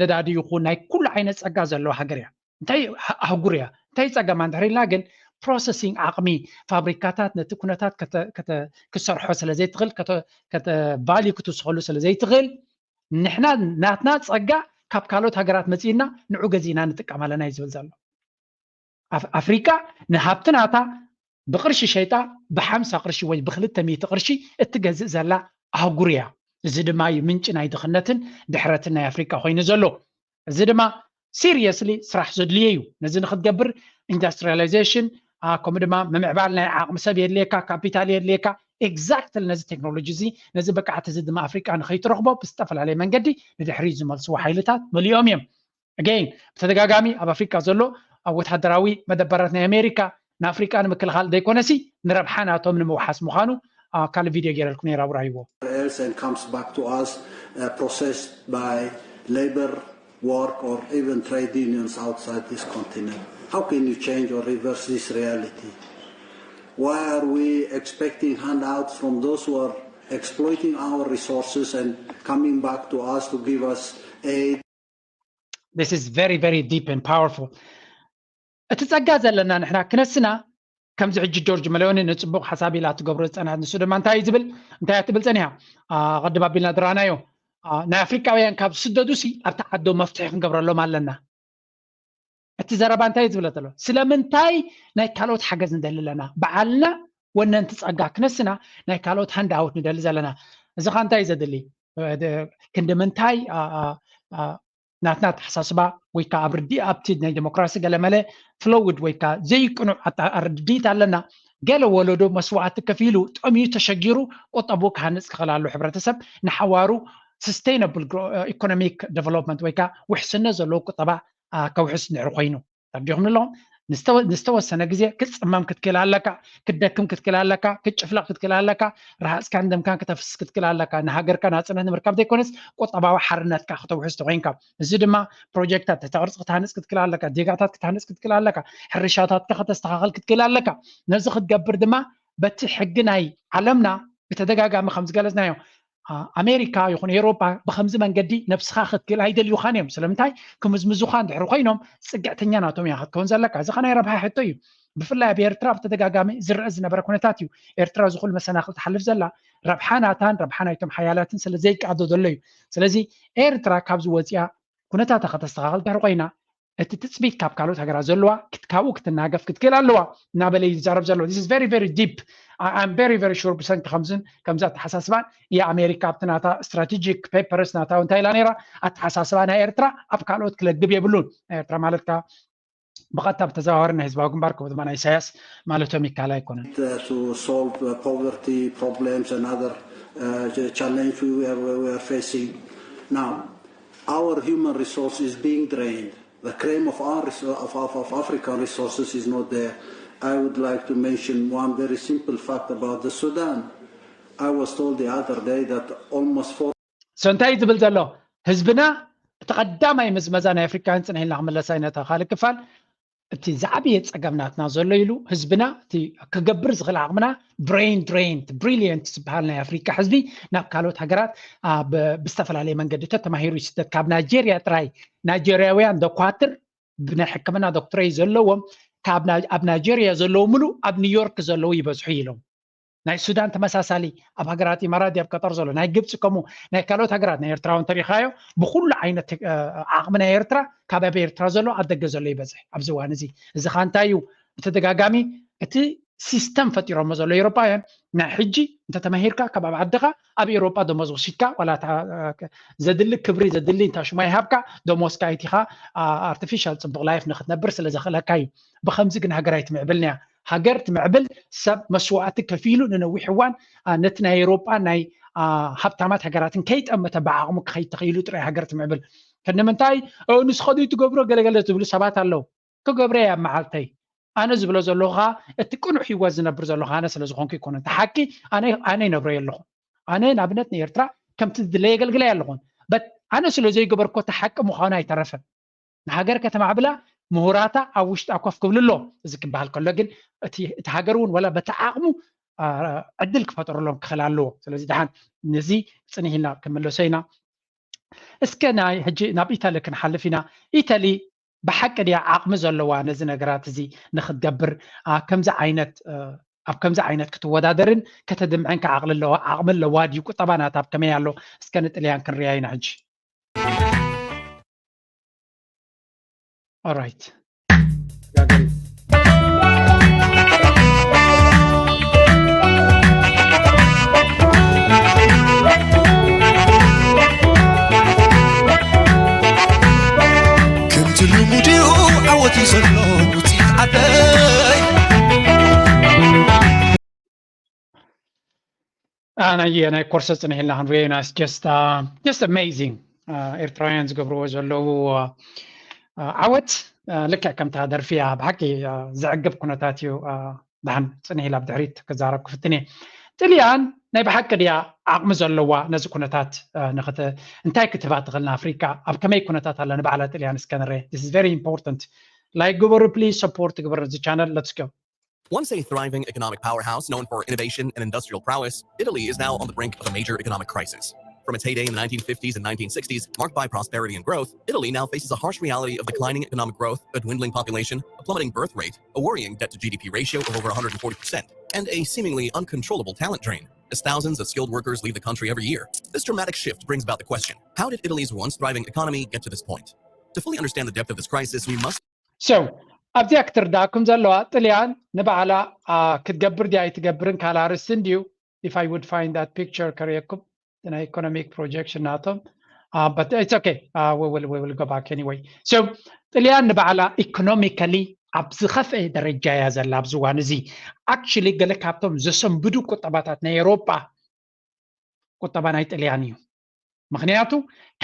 ነዳዲ ይኹን ናይ ኩሉ ዓይነት ፀጋ ዘለዋ ሃገር እያ። እንታይ ኣህጉር እያ? እንታይ ፀገማ እንድሕር ኢልና ግን ፕሮሰሲንግ ዓቕሚ ፋብሪካታት ነቲ ኩነታት ክሰርሖ ስለ ዘይትኽእል፣ ቫልዩ ክትውስኸሉ ስለ ዘይትኽእል፣ ንሕና ናትና ፀጋ ካብ ካልኦት ሃገራት መፂእና ንዑ ገዚእና ንጥቀም ኣለና እዩ ዝብል ዘሎ። ኣፍሪካ ንሃብቲ ናታ ብቅርሺ ሸይጣ ብሓምሳ ቅርሺ ወይ ብክልተ ሚእቲ ቅርሺ እትገዝእ ዘላ ኣህጉር እያ። እዚ ድማ እዩ ምንጪ ናይ ድኽነትን ድሕረትን ናይ ኣፍሪካ ኮይኑ ዘሎ። እዚ ድማ ሲሪየስሊ ስራሕ ዘድልዮ እዩ። ነዚ ንክትገብር ኢንዱስትሪያላይዜሽን ከምኡ ድማ ምምዕባል ናይ ዓቕሚ ሰብ የድልየካ፣ ካፒታል የድልየካ። ኤግዛክትሊ ነዚ ቴክኖሎጂ እዚ ነዚ ብቅዓት እዚ ድማ ኣፍሪቃ ንከይትረኽቦ ብዝተፈላለየ መንገዲ ንድሕሪት ዝመልስዎ ሓይልታት መሊኦም እዮም። ኣገይን ብተደጋጋሚ ኣብ ኣፍሪቃ ዘሎ ኣብ ወታደራዊ መደበራት ናይ ኣሜሪካ ንኣፍሪቃ ንምክልኻል ዘይኮነሲ ንረብሓ ናቶም ንምውሓስ ምዃኑ ኣብ ካልእ ቪድዮ ገይረልኩም ነይረ ኣብራይዎ። else and comes back to us uh, processed by labor work or even trade unions outside this continent. How can you change or reverse this reality? Why are we expecting handouts from those who are exploiting our resources and coming back to us to give us aid? This is very, very deep and powerful. እቲ ጸጋ ዘለና ንሕና ክነስና ከምዚ ሕጂ ጆርጅ መለዮኒ ንጽቡቕ ሓሳብ ኢላ ትገብሮ ዝጸናት ንሱ ድማ እንታይ ዝብል እንታይ ትብል ጸኒሓ? ቅድም ኣቢልና ድራናዮ ናይ ኣፍሪቃውያን ካብ ዝስደዱ ሲ ኣብቲ ዓዶ መፍትሒ ክንገብረሎም ኣለና። እቲ ዘረባ እንታይ ዝብለ ዘሎ? ስለምንታይ ናይ ካልኦት ሓገዝ ንደሊ ኣለና? በዓልና ወነንቲ ጸጋ ክነስና ናይ ካልኦት ሃንዳውት ንደሊ ዘለና። እዚ ኻ እንታይ ዘድሊ? ክንዲ ምንታይ ናትና ኣተሓሳስባ ወይ ከዓ ኣብ ርዲ ኣብቲ ናይ ዴሞክራሲ ገለመለ ፍሎውድ ወይ ከዓ ዘይቅኑዕ ኣርድዲት ኣለና። ገለ ወለዶ መስዋዕቲ ከፊሉ ጠምዩ ተሸጊሩ ቁጠቡ ክሃንፅ ክኽእል ኣሎ። ሕብረተሰብ ንሓዋሩ sustainable economic development ወይ ከዓ ውሕስነት ዘለዎ ቁጠባ ከውሕስ ንድሕሪ ኮይኑ ተርዲኹም ኣለኹም። ንዝተወሰነ ግዜ ክትፅመም ክትክእል ኣለካ፣ ክትደክም ክትክእል ኣለካ፣ ክትጭፍለቕ ክትክእል ኣለካ፣ ረሃፅካን ደምካን ክተፍስስ ክትክእል ኣለካ። ንሃገርካ ናፅነት ንምርካብ ዘይኮነስ ቁጠባዊ ሓርነትካ ክተውሕዝ ተኮይንካ፣ እዚ ድማ ፕሮጀክታት ተተቅርፂ ክትሃንፅ ክትክእል ኣለካ፣ ዜጋታት ክትሃንፅ ክትክእል ኣለካ፣ ሕርሻታትካ ከተስተካከል ክትክእል ኣለካ። ነዚ ክትገብር ድማ በቲ ሕጊ ናይ ዓለምና ብተደጋጋሚ ከም ዝገለፅናዮ ኣሜሪካ ይኹን ኤውሮጳ ብከምዚ መንገዲ ነብስኻ ክትክእል ኣይደልዩኻን እዮም። ስለምንታይ? ክምዝምዙኻ እንድሕሪ ኮይኖም ፅግዕተኛ ናቶም እያ ክትከውን ዘለካ። እዚ ከ ናይ ረብሓ ሕቶ እዩ። ብፍላይ ኣብ ኤርትራ ብተደጋጋሚ ዝረአ ዝነበረ ኩነታት እዩ። ኤርትራ እዚ ኩሉ መሰናክል ትሓልፍ ዘላ ረብሓ ናታን ረብሓ ናይቶም ሓያላትን ስለ ዘይቃዶ ዘሎ እዩ። ስለዚ ኤርትራ ካብዚ ወፂኣ ኩነታታ ከተስተኻኽል ድሕሪ ኮይና እቲ ትፅቢት ካብ ካልኦት ሃገራት ዘለዋ ክትካብኡ ክትናገፍ ክትክእል ኣለዋ እናበለ እዩ ዝዛረብ ዘሎ። This is very very deep. I'm very very sure ብሰንኪ ከምዝን ከምዚ ኣተሓሳስባን እያ ኣሜሪካ ኣብቲ ናታ ስትራቴጂክ ፔፐርስ ናታ እንታይ ኢላ ነይራ፣ ኣተሓሳስባ ናይ ኤርትራ ኣብ ካልኦት ክለግብ የብሉን። ናይ ኤርትራ ማለት ከ ብቐጥታ ብተዘዋዋሪ ናይ ህዝባዊ ግንባር ከምኡ ድማ ናይ ኢሳያስ ማለቶም ይካል ኣይኮነን። to solve uh, poverty problems and other uh, challenge we are, we are facing now. Our human resource is being drained. The cream of, our, of, of African resources is not there. I would like to mention one very simple fact about the Sudan. I was told the other day that almost four so እንታይ ዝብል ዘሎ ህዝብና እቲ ቀዳማይ ምዝመዛ ናይ ኣፍሪካውያን ፅንሕ ኢልና ክምለሳ ኢና። ካልእ ክፋል እቲ ዝዓበየ ፀገም ናትና ዘሎ ኢሉ ህዝብና እቲ ክገብር ዝኽእል ዓቕምና brain drain፣ brilliant ዝበሃል ናይ ኣፍሪካ ህዝቢ ናብ ካልኦት ሃገራት ብዝተፈላለየ መንገዲ ተተማሂሩ ይስደድ። ካብ ናይጀርያ ጥራይ ናይጀርያውያን ዶኳትር ብናይ ሕክምና ዶክትሬት ዘለዎም ኣብ ናይጀርያ ዘለዉ ምሉእ ኣብ ኒውዮርክ ዘለዉ ይበዝሑ ኢሎም። ናይ ሱዳን ተመሳሳሊ ኣብ ሃገራት ኢማራት ኣብ ቀጠር ዘሎ ናይ ግብፂ ከምኡ ናይ ካልኦት ሃገራት ናይ ኤርትራ እውን ተሪኻዮ ብኩሉ ዓይነት ዓቕሚ ናይ ኤርትራ ካብ ኣብ ኤርትራ ዘሎ ኣብ ደገ ዘሎ ይበዝሕ ኣብዚ እዋን እዚ። እዚ ከዓ እንታይ እዩ? ብተደጋጋሚ እቲ ሲስተም ፈጢሮሞ ዘሎ ኤውሮጳውያን ናይ ሕጂ እንተተማሂርካ ካብ ኣብ ዓድኻ ኣብ ኤውሮጳ ደሞዝ ወሲድካ ዋላ ዘድሊ ክብሪ ዘድሊ እንታ ሽማ ይሃብካ ደሞዝካ ኣይቲኻ ኣርቲፊሻል ፅቡቕ ላይፍ ንክትነብር ስለ ዘኽእለካ እዩ። ብከምዚ ግን ሃገር ኣይትምዕብልን እያ። ሃገር ትምዕብል ሰብ መስዋእቲ ከፊሉ ንነዊሕ እዋን ነቲ ናይ ኤውሮጳ ናይ ሃብታማት ሃገራትን ከይጠመተ ብዓቕሙ ክኸይድ ተኽኢሉ ጥራይ ሃገር ትምዕብል። ክንምንታይ ንስኻ ዶ ትገብሮ ገለገለ ዝብሉ ሰባት ኣለዉ። ክገብረ እያ መዓልተይ። ኣነ ዝብሎ ዘለኹ ከዓ እቲ ቅኑዕ ህይወት ዝነብር ዘለኹ ኣነ ስለ ዝኾንኩ ይኮነ። እቲ ሓቂ ኣነ ይነብሮ ኣለኹ። ኣነ ንኣብነት ንኤርትራ ከምቲ ዝድለየ የገልግለይ ኣለኹን። በት ኣነ ስለ ዘይገበርኮ እቲ ሓቂ ምዃኑ ኣይተረፈን። ንሃገር ከተማዕብላ ምሁራታ ኣብ ውሽጣ ኮፍ ክብሉ ኣሎ። እዚ ክበሃል ከሎ ግን እቲ ሃገር እውን ወላ በቲ ዓቕሙ ዕድል ክፈጥረሎም ክኽእል ኣለዎ። ስለዚ ደሓን ነዚ ፅንሕ ኢልና ክንምለሶ ኢና። እስከ ናይ ሕጂ ናብ ኢታሊ ክንሓልፍ ኢና። ኢታሊ ብሓቂ ድያ ዓቕሚ ዘለዋ ነዚ ነገራት እዚ ንክትገብር ኣብ ከምዚ ዓይነት ኣብ ከምዚ ዓይነት ክትወዳደርን ከተድምዕን ከዓቕሊ ኣለዋ ዓቕሚ ኣለዋ ድዩ? ቁጠባ ናታ ኣብ ከመይ ኣሎ? እስከ ንጥልያን ክንሪኣ ኢና ሕጂ። Alright. ከምቲ ልሙድ እዩ ዓወት እዩ ዘሎ ውፅኢት ዓደይ። ናይ ናይ ኮርሰ ፅንሕ ኢልና ክንሪኦ ኢና። Just amazing። ኤርትራውያን ዝገብርዎ ዘለዉ ዓወት ልክዕ ከምታ ደርፊ እያ። ብሓቂ ዘዕግብ ኩነታት እዩ። ደሓን ፅንሕ ኢላ ብድሕሪት ክዛረብ ክፍትን እየ። ጥልያን ናይ ብሓቂ ድያ ዓቕሚ ዘለዋ ነዚ ኩነታት እንታይ ክትህባ ትኽእል ንኣፍሪካ? ኣብ ከመይ ኩነታት ኣላ ንባዕላ ጥልያን እስከ ንርኤ። This is very important። Like ግበሩ please፣ support ግበሩ ነዚ channel። Let's go። Once a thriving economic powerhouse known for innovation and industrial prowess, Italy is now on the brink of a major economic crisis. From its heyday in the nineteen fifties and nineteen sixties, marked by prosperity and growth, Italy now faces a harsh reality of declining economic growth, a dwindling population, a plummeting birth rate, a worrying debt to G D P ratio of over one hundred forty percent, and a seemingly uncontrollable talent drain, as thousands of skilled workers leave the country every year. This dramatic shift brings about the question, how did Italy's once thriving economy get to this point? To fully understand the depth of this crisis, we must So ኣብዚኣ ክትርዳእኩም ዘለዋ ጥልያን ንባዕላ ክትገብር ድያ ኣይትገብርን ካልእ ኣርእስቲ እንድዩ። If I would find that picture ከርእየኩም ናይ ኢኮኖሚክ ፕሮጀክሽን ናቶም። But it's okay, we will go back anyway. So ጥልያን ንባዕላ ኢኮኖሚካሊ ኣብ ዝኸፍአ ደረጃ እያ ዘላ ኣብዚ እዋን እዚ። Actually ገለ ካብቶም ዘሰንብዱ ቁጠባታት ናይ ኤውሮጳ ቁጠባ ናይ ጥልያን እዩ። ምክንያቱ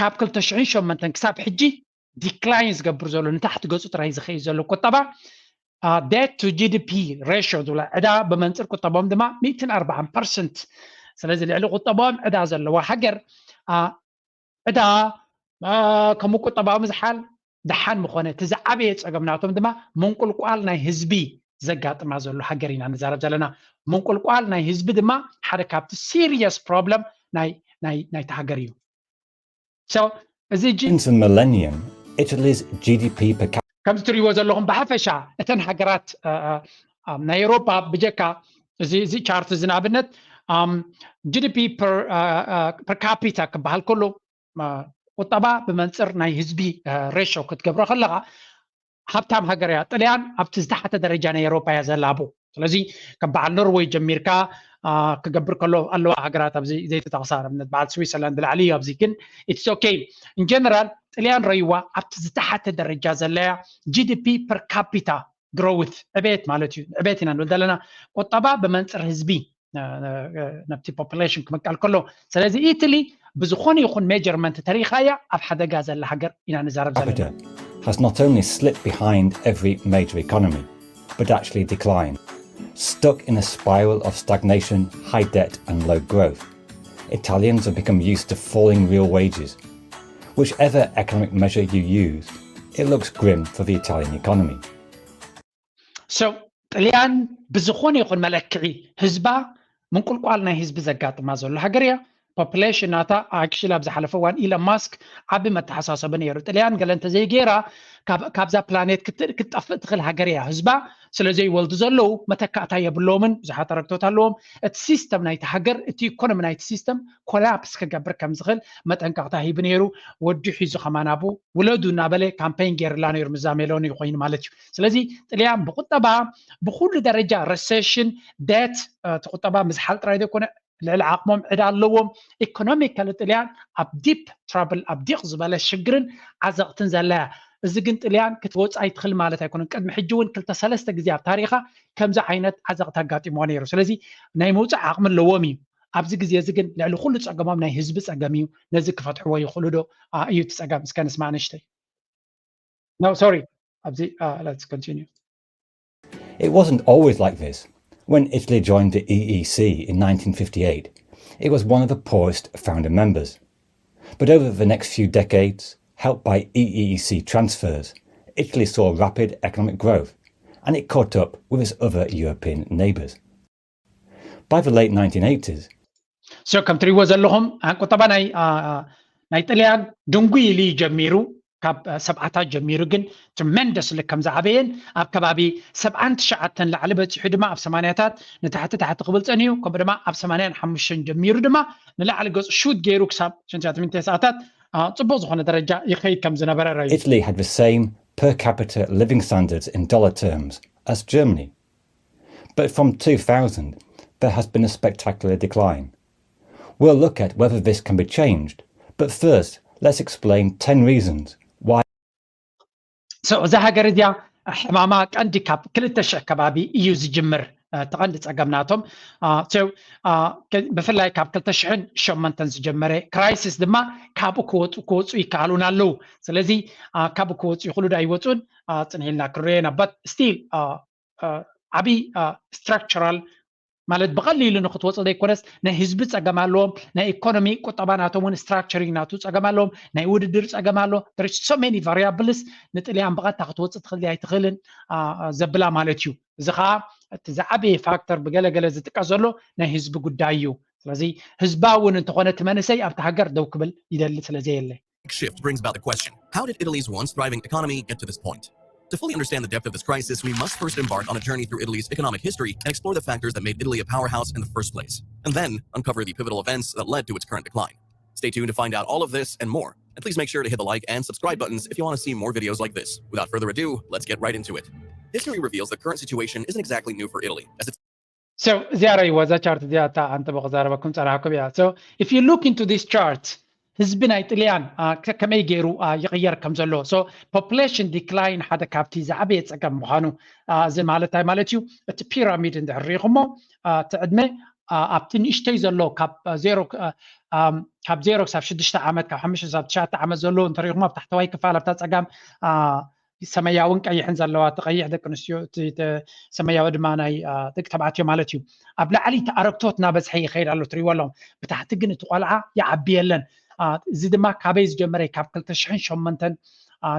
ካብ ክልተ ሽሕን ሸሞንተን ክሳብ ሕጂ ዲክላይን ዝገብር ዘሎ ንታሕቲ ገፁ ጥራይ ዝኸይድ ዘሎ ቁጠባ debt to G D P ratio ዝብላ ዕዳ ብመንፅር ቁጠባኦም ድማ ሚእትን ኣርባዓን ፐርሰንት። ስለዚ ልዕሊ ቁጠባኦም ዕዳ ዘለዋ ሃገር ዕዳ ከምኡ ቁጠባዊ ምዝሓል ደሓን ምኾነ፣ እቲ ዝዓበየ ፀገም ናቶም ድማ ምንቁልቋል ናይ ህዝቢ ዘጋጥማ ዘሎ ሃገር ኢና ንዛረብ ዘለና። ምንቁልቋል ናይ ህዝቢ ድማ ሓደ ካብቲ serious problem ናይ ናይቲ ሃገር እዩ። So እዚ Since the millennium, Italy's G D P per capita ከምዚ ትሪእዎ ዘለኹም ብሓፈሻ እተን ሃገራት ናይ ኤውሮፓ ብጀካ እዚ ቻርት እዚ ንኣብነት G D P per capita ክበሃል ከሎ ቁጠባ ብመንፅር ናይ ህዝቢ ሬሾ ክትገብሮ ከለካ ሃብታም ሃገር እያ ጥልያን ኣብቲ ዝተሓተ ደረጃ ናይ ኤውሮፓ እያ ዘላ ኣብኡ። ስለዚ ከም በዓል ኖርወይ ጀሚርካ ክገብር ከሎ ኣለዋ ሃገራት ኣብዚ ዘይተጠቕሳ ንኣብነት በዓል ስዊሰርላንድ ብላዕሊ እዩ ኣብዚ ግን it's okay። In general ጥልያን ረይዋ ኣብቲ ዝተሓተ ደረጃ ዘለያ G D P per capita growth ዕቤት ማለት እዩ። ዕቤት ኢና ንብል ዘለና ቁጠባ ብመንፅር ህዝቢ ናብቲ population ክምቀል ከሎ። ስለዚ ኢትሊ ብዝኾነ ይኹን measurement ተሪኻያ ኣብ ሓደጋ ዘላ ሃገር ኢና ንዛረብ ዘለና። Capita has not only slipped behind every major economy, but actually declined, stuck in a spiral of stagnation, high debt, and low growth. Italians have become used to falling real wages. Whichever economic measure you use, it looks grim for the Italian economy. So ጥልያን ብዝኾነ ይኹን መለክዒ ህዝባ ምንቁልቋል ናይ ህዝቢ ዘጋጥማ ዘሎ ሃገር እያ። Population ናታ actually ኣብ ዝሓለፈ እዋን ኢለን ማስክ ዓቢ መተሓሳሰቢ ነይሩ። ጥልያን ገለ እንተዘይገይራ ካብዛ ፕላኔት ክትጠፍእ ትኽእል ሃገር እያ። ህዝባ ስለ ዘይወልዱ ዘለዉ መተካእታ የብሎምን። ብዙሓት ኣረግቶት ኣለዎም። እቲ ሲስተም ናይቲ ሃገር እቲ ኢኮኖሚ ናይቲ ሲስተም ኮላፕስ ክገብር ከም ዝኽእል መጠንቀቕታ ሂቡ ነይሩ። ወዲ ሒዙ ከማን ኣብኡ ውለዱ እናበለ ካምፔይን ገይርላ ነይሩ። ምዛ ሜሎኒ ኮይኑ ማለት እዩ። ስለዚ ጥልያን ብቁጠባ ብኩሉ ደረጃ recession፣ debt፣ እቲ ቁጠባ ምዝሓል ጥራይ ዘይኮነ ልዕሊ ዓቕሞም ዕዳ ኣለዎም። ኢኮኖሚካሊ ጥልያን ኣብ deep trouble ኣብ ዲቕ ዝበለ ሽግርን ዓዘቕትን ዘለያ። እዚ ግን ጥልያን ክትወፅእ ኣይትኽእል ማለት ኣይኮነን። ቅድሚ ሕጂ እውን ክልተ ሰለስተ ግዜ ኣብ ታሪኻ ከምዚ ዓይነት ዓዘቕቲ ኣጋጢምዎ ነይሩ። ስለዚ ናይ ምውፃእ ዓቕሚ ኣለዎም እዩ። ኣብዚ ግዜ እዚ ግን ልዕሊ ኩሉ ፀገሞም ናይ ህዝቢ ፀገም እዩ። ነዚ ክፈትሕዎ ይኽእሉ ዶ እዩ እቲ ፀገም? እስከ ንስማዕ ንእሽተይ። No, sorry. ኣብዚ let's continue. It wasn't always like this. When Italy joined the E E C in nineteen fifty-eight, it was one of the poorest founder members. But over the next few decades, helped by E E C transfers, Italy saw rapid economic growth, and it caught up with its other European neighbours. By the late nineteen eighties, so ከም ትሪእዎ ዘለኹም ቁጠባ ናይ ናይ ጥልያን ድንጉይ ኢሉ ጀሚሩ ካብ ሰብዓታት ጀሚሩ ግን tremendously ከም ዝዓበየን ኣብ ከባቢ ሰብዓን ትሽዓተን ላዕሊ በፂሑ ድማ ኣብ ሰማንያታት ንታሕቲ ታሕቲ ክብል ፀኒሑ ከምኡ ድማ ኣብ ሰማንያን ሓሙሽተን ጀሚሩ ድማ ንላዕሊ ገፁ ሹት ገይሩ ክሳብ ሽንትያት ሚንቴ ሰዓታት ፅቡቅ ዝኾነ ደረጃ ይኸይድ ከም ዝነበረ ረዩ። Italy had the same per capita living standards in dollar terms as Germany. But from two thousand, there has been a spectacular decline. We'll look at whether this can be changed, but first, let's explain ten reasons why. So እዛ ሃገር እዚኣ ሕማማ ቀንዲ ካብ ክልተ ሽሕ ከባቢ እዩ ዝጅምር። ተቐንዲ ጸገም ናቶም ብፍላይ ካብ ክልተ ሽሕን ሸሞንተን ዝጀመረ ክራይሲስ ድማ ካብኡ ክወፁ ክወፁ ይከኣሉን ኣለዉ። ስለዚ ካብኡ ክወፁ ይኽእሉ ዶ ኣይወፁን ፅንሒልና ክንሪኦ ኢና። But still ዓብይ structural ማለት ብቐሊሉ ንክትወፅእ ዘይኮነስ ናይ ህዝቢ ፀገም ኣለዎም፣ ናይ ኢኮኖሚ ቁጠባ ናቶም እውን structuring ናቱ ፀገም ኣለዎም፣ ናይ ውድድር ፀገም ኣሎ። There is so many variables ንጥልያን ብቐጥታ ክትወፅእ ትኽእል ኣይትኽእልን ዘብላ ማለት እዩ። እዚ ከዓ እቲ ዝዓበየ ፋክተር ብገለገለ ዝጥቀስ ዘሎ ናይ ህዝቢ ጉዳይ እዩ። ስለዚ ህዝባ እውን እንተኾነ እቲ መንእሰይ ኣብቲ ሃገር ደው ክብል ይደሊ ስለ ዘየለ shift brings about the question, how did Italy's once thriving economy get to this point? To fully understand the depth of this crisis, we must first embark on a journey through Italy's economic history and explore the factors that made Italy a powerhouse in the first place, and then uncover the pivotal events that led to its current decline. Stay tuned to find out all of this and more. And please make sure to hit the like and subscribe buttons if you want to see more videos like this. Without further ado, let's get right into it. History reveals the current situation isn't exactly new for Italy, as it's So እዚኣ ረይዋ እዛ ቻርት እዚኣ እታ ኣንተ ክዛረበኩም ጸናሕኩም እያ። So if you look into this chart ህዝቢ ናይ ጥልያን ከመይ ገይሩ ይቕየር ከም ዘሎ። So population decline ሓደ ካብቲ ዝዓበየ ጸገም ምዃኑ እዚ ማለት እንታይ ማለት እዩ? እቲ ፒራሚድ እንድሕር ርኢኹሞ እቲ ዕድመ ኣብቲ ንእሽተይ ዘሎ ካብ ዜሮ ካብ ዜሮ ክሳብ ሽዱሽተ ዓመት ካብ ሓሙሽተ ክሳብ ትሽዓተ ዓመት ዘሎ እንተሪኢኹሞ ኣብ ታሕተዋይ ክፋል ኣብታ ጸጋም ሰማያውን ቀይሕን ዘለዋ፣ እቲ ቀይሕ ደቂ ኣንስትዮ፣ እቲ ሰማያዊ ድማ ናይ ደቂ ተባዕትዮ ማለት እዩ። ኣብ ላዕሊ እቲ ኣረግቶት እናበዝሐ ይኸይድ ኣሎ፣ ትሪእዎ ኣለኹም። ብታሕቲ ግን እቲ ቆልዓ ይዓቢ የለን። እዚ ድማ ካበይ ዝጀመረ? ካብ ክልተ ሽሕን ሸሞንተን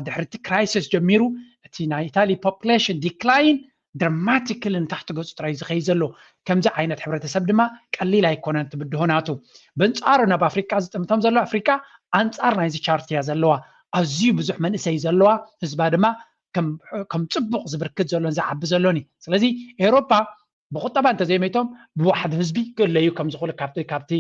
ድሕሪ እቲ ክራይሲስ ጀሚሩ እቲ ናይ ኢታሊ ፖፕሌሽን ዲክላይን ድራማቲካሊ ንታሕቲ ገፁ ጥራይ ዝኸይ ዘሎ። ከምዚ ዓይነት ሕብረተሰብ ድማ ቀሊል ኣይኮነን ትብድሆ ናቱ። በንፃሩ ናብ ኣፍሪቃ ዝጥምቶም ዘሎ ኣፍሪቃ ኣንፃር ናይዚ ቻርት እያ ዘለዋ። ኣዝዩ ብዙሕ መንእሰይ ዘለዋ፣ ህዝባ ድማ ከም ጽቡቕ ዝብርክት ዘሎን ዝዓቢ ዘሎን እዩ። ስለዚ ኤውሮጳ ብቁጠባ እንተዘይመይቶም ብዋሕዲ ህዝቢ ክእለዩ ከም ዝኽእሉ ካብቲ ካብቲ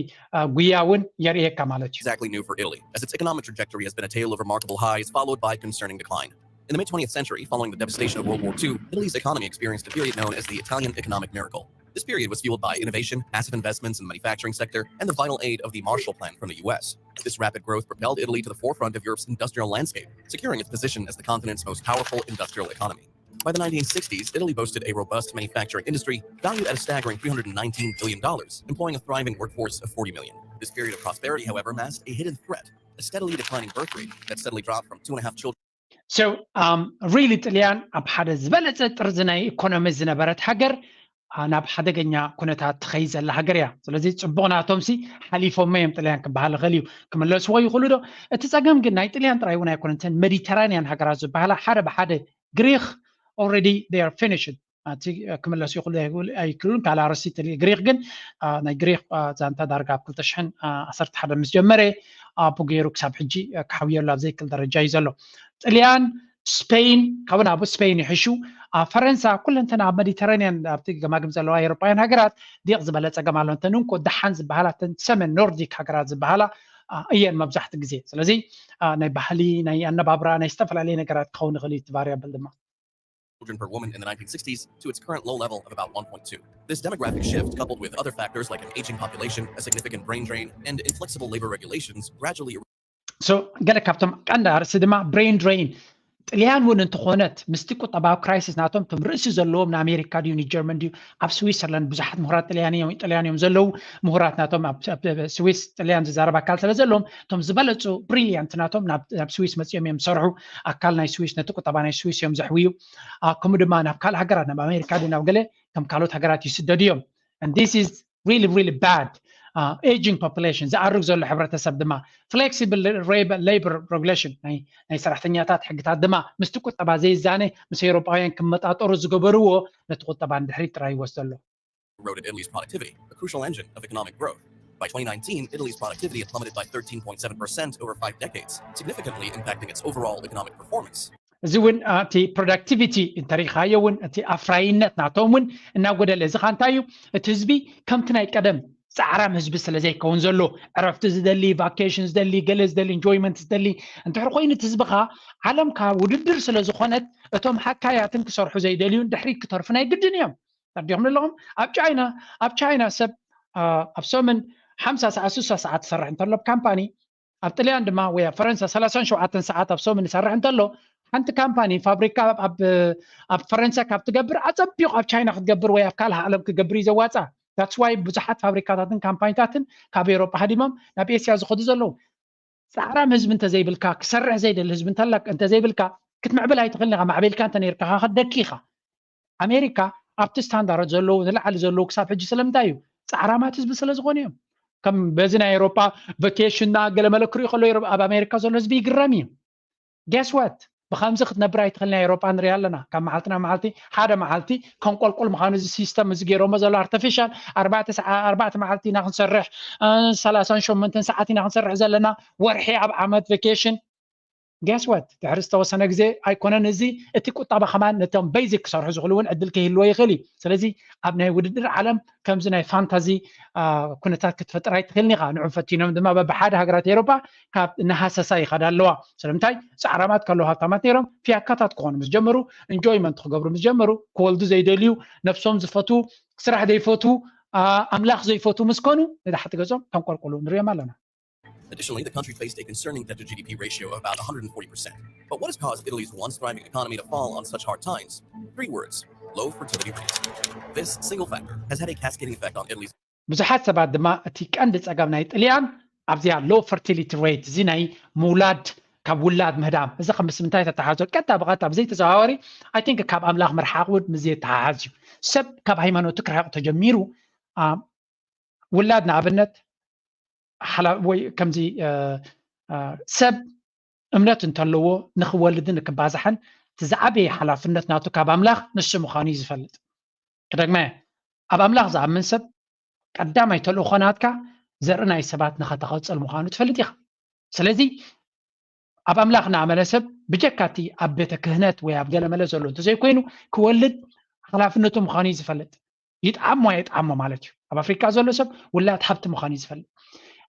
ጉያ እውን የርእየካ ማለት እዩ። Exactly new for Italy, as its economic trajectory has been a tale of remarkable highs followed by concerning decline. In the mid twentieth century, following the devastation of World War two, Italy's economy experienced a period known as the Italian economic miracle. This period was fueled by innovation, massive investments in the manufacturing sector, and the vital aid of the Marshall Plan from the U S. This rapid growth propelled Italy to the forefront of Europe's industrial landscape, securing its position as the continent's most powerful industrial economy. By the nineteen sixties, Italy boasted a robust manufacturing industry valued at a staggering three hundred nineteen billion dollars, employing a thriving workforce of forty million. This period of prosperity, however, masked a hidden threat, a steadily declining birth rate that steadily dropped from two and a half children. So, um, really, ጥልያን ኣብ ሓደ ዝበለጸ ጥርዚ ናይ ኢኮኖሚ ዝነበረት ሃገር ናብ ሓደገኛ ኩነታት ትኸይ ዘላ ሃገር እያ። ስለዚ ጽቡቕ ናቶም ሲ ሓሊፎሞ እዮም ጥልያን ክበሃል ይኽእል እዩ። ክምለስዎ ይኽእሉ ዶ? እቲ ጸገም ግን ናይ ጥልያን ጥራይ እውን ኣይኮነን። እተን ሜዲተራንያን ሃገራት ዝበሃላ ሓደ ብሓደ ግሪኽ already they are finished ክምለሱ ይኽእሉ ኣይክእሉን ካልእ ኣርእስቲ ግሪኽ ግን ናይ ግሪኽ ዛንታ ዳርጋ ኣብ ክልተ ሽሕን ዓሰርተ ሓደን ምስ ጀመረ ኣቡ ገይሩ ክሳብ ሕጂ ክሓውየሉ ኣብ ዘይክእል ደረጃ እዩ ዘሎ። ጥልያን ስፔን ካብኡ ናብኡ ስፔን ይሕሹ። ፈረንሳ ኩለንተን ኣብ ሜዲተራንያን ኣብቲ ገማግም ዘለዋ ኤውሮጳውያን ሃገራት ዲቕ ዝበለ ጸገም ኣሎ። እንተን እንኮ ደሓን ዝበሃላ እተን ሰሜን ኖርዲክ ሃገራት ዝበሃላ እየን መብዛሕቲ ግዜ። ስለዚ ናይ ባህሊ ናይ ኣነባብራ ናይ ዝተፈላለየ ነገራት ክኸውን ይኽእል እዩ እቲ ቫሪያብል ድማ። children per woman in the nineteen sixties to its current low level of about one point two. This demographic shift, coupled with other factors like an aging population, a significant brain drain, and inflexible labor regulations, gradually so ገለ ካብቶም ቀንዲ ኣርእስቲ ድማ ብሬን ድሬን ጥልያን እውን እንተኾነት ምስቲ ቁጠባዊ ክራይሲስ ናቶም ቶም ርእሲ ዘለዎም ንኣሜሪካ ድዩ ንጀርመን ድዩ ኣብ ስዊሰርላንድ ብዙሓት ምሁራት ጥልያን እዮም ጥልያን እዮም ዘለዉ ምሁራት ናቶም ኣብ ስዊስ ጥልያን ዝዛረብ ኣካል ስለ ዘለዎም እቶም ዝበለፁ ብሪሊያንት ናቶም ናብ ስዊስ መፂኦም እዮም ዝሰርሑ ኣካል ናይ ስዊስ ነቲ ቁጠባ ናይ ስዊስ እዮም ዘሕውዩ ከምኡ ድማ ናብ ካልእ ሃገራት ናብ ኣሜሪካ ድዩ ናብ ገለ ከም ካልኦት ሃገራት ይስደዱ እዮም this is really really bad aging population ዝኣርግ ዘሎ ሕብረተሰብ ድማ flexible labor regulation ናይ ሰራሕተኛታት ሕግታት ድማ ምስቲ ቁጠባ ዘይዛነ ምስ ኤውሮጳውያን ክመጣጠሩ ዝገበርዎ ነቲ ቁጠባ ንድሕሪት ጥራይ ይወስዶ ኣሎ። eroded Italy's productivity, a crucial engine of economic growth. By twenty nineteen, Italy's productivity had plummeted by thirteen point seven percent over five decades, significantly impacting its overall economic performance. እዚ እውን እቲ ፕሮዳክቲቪቲ እንተሪኢኻዮ እውን እቲ ኣፍራይነት ናቶም እውን እናጎደለ እዚ ካ እንታይ እዩ እቲ ህዝቢ ከምቲ ናይ ቀደም ፃዕራም ህዝቢ ስለ ዘይከውን ዘሎ ዕረፍቲ ዝደሊ ቫኬሽን ዝደሊ ገለ ዝደሊ ኢንጆይመንት ዝደሊ እንድሕር ኮይኑ እቲ ህዝቢ ካ ዓለም ካ ውድድር ስለ ዝኾነት እቶም ሓካያትን ክሰርሑ ዘይደልዩን ድሕሪት ክተርፉ ናይ ግድን እዮም። ተረዲኹም ኣለኹም? ኣብ ቻይና ኣብ ቻይና ሰብ ኣብ ሰሙን ሓምሳ ሰዓት ስሳ ሰዓት ትሰርሕ እንተሎ ኣብ ካምፓኒ ኣብ ጥልያን ድማ ወይ ኣብ ፈረንሳ ሰላሳን ሸውዓተን ሰዓት ኣብ ሰሙን ይሰርሕ እንተሎ ሓንቲ ካምፓኒ ፋብሪካ ኣብ ፈረንሳ ካብ ትገብር ኣጸቢቑ ኣብ ቻይና ክትገብር ወይ ኣብ ካልእ ዓለም ክገብር እዩ ዘዋጻ። That's why ብዙሓት ፋብሪካታትን ካምፓኒታትን ካብ ኤውሮጳ ሃዲሞም ናብ ኤስያ ዝኸዱ ዘለዉ። ጻዕራም ህዝቢ እንተዘይብልካ ክሰርሕ ዘይደሊ ህዝቢ እንተዘይብልካ ክትምዕብል ኣይትኽእልን ኢኻ። ማዕቢልካ እንተ ነርካ ከደኪ ኢኻ። ኣሜሪካ ኣብቲ ስታንዳርድ ዘለዉ ንላዕሊ ዘለዉ ክሳብ ሕጂ ስለምንታይ እዩ? ጻዕራማት ህዝቢ ስለ ዝኾኑ እዮም። ከም በዚ ናይ ኤውሮጳ ቨኬሽንና ገለ መለ ክሪኡ ከሎ ኣብ ኣሜሪካ ዘሎ ህዝቢ ይግረም እዩ። Guess what? ብኸምዚ ክትነብር ኣይትኽእልን። ኤውሮጳ ንሪኣ ኣለና። ካብ መዓልቲ ናብ መዓልቲ ሓደ መዓልቲ ከንቆልቁል ምዃኑ እዚ ሲስተም እዚ ገይሮሞ ዘሎ ኣርቲፊሻል ኣርባዕተ መዓልቲ ኢና ክንሰርሕ ሰላሳን ሸሞንተን ሰዓት ኢና ክንሰርሕ ዘለና ወርሒ ኣብ ዓመት ቨኬሽን Guess what? ድሕሪ ዝተወሰነ ግዜ ኣይኮነን እዚ እቲ ቁጠባ ከማን ነቶም ቤዚክ ክሰርሑ ዝኽእሉ እውን ዕድል ከይህልዎ ይኽእል እዩ። ስለዚ ኣብ ናይ ውድድር ዓለም ከምዚ ናይ ፋንታዚ ኩነታት ክትፈጥር ኣይትኽእልን ኢኻ። ንዑ ፈቲኖም ድማ በብሓደ ሃገራት ኤውሮፓ ካብ እናሃሰሳ ይኸዳ ኣለዋ። ስለምንታይ? ጻዕራማት ከለዉ ሃብታማት ነይሮም ፊያካታት ክኾኑ ምስ ጀመሩ፣ ኢንጆይመንት ክገብሩ ምስ ጀመሩ፣ ክወልዱ ዘይደልዩ፣ ነብሶም ዝፈትዉ፣ ስራሕ ዘይፈትዉ፣ ኣምላኽ ዘይፈትዉ ምስ ኮኑ ንታሕቲ ገጾም ከንቆልቁሉ ንሪኦም ኣለና። Additionally, the country faced a concerning debt to G D P ratio of about one hundred forty percent. But what has caused Italy's once thriving economy to fall on such hard times? Three words: low fertility rate. This single factor has had a cascading effect on Italy's. ብዙሓት ሰባት ድማ እቲ ቀንዲ ጸገም ናይ ጥልያን ኣብዚኣ ሎ ፈርቲሊቲ ሬት እዚ ናይ ምውላድ ካብ ውላድ ምህዳም፣ እዚ ከም ምስ ምንታይ ተተሓዞ? ቀጥታ ብቐጥታ ብዘይተዘዋዋሪ፣ I think፣ ካብ ኣምላኽ ምርሓቕ እውን ምስ የተሓሓዝ እዩ። ሰብ ካብ ሃይማኖቱ ክርሕቕ ተጀሚሩ፣ አ፣ ውላድ ንኣብነት ሓላ-፣ ወይ ከምዚ፣ አ፣ አ፣ ሰብ እምነት እንተለዎ ንኽወልድን ንክባዛሕን እቲ ዝዓበየ ሓላፍነት ናቱ ካብ ኣምላኽ ንሱ ምዃኑ እዩ ዝፈልጥ። ክደግመ፣ ኣብ ኣምላኽ ዝኣምን ሰብ ቀዳማይ ተልእኾ ናትካ ዘርኢ ናይ ሰባት ንኸተቐጽል ምዃኑ ትፈልጥ ኢኻ። ስለዚ ኣብ ኣምላኽ እናኣመነ ሰብ ብጀካ እቲ ኣብ ቤተ ክህነት ወይ ኣብ ገለመለ ዘሎ እንተዘይኮይኑ ክወልድ ሓላፍነቱ ምዃኑ እዩ ዝፈልጥ። ይጥዓሞ ኣይጥዓሞ ማለት እዩ። ኣብ ኣፍሪካ ዘሎ ሰብ ውላድ ሃብቲ ምዃኑ እዩ ዝፈልጥ።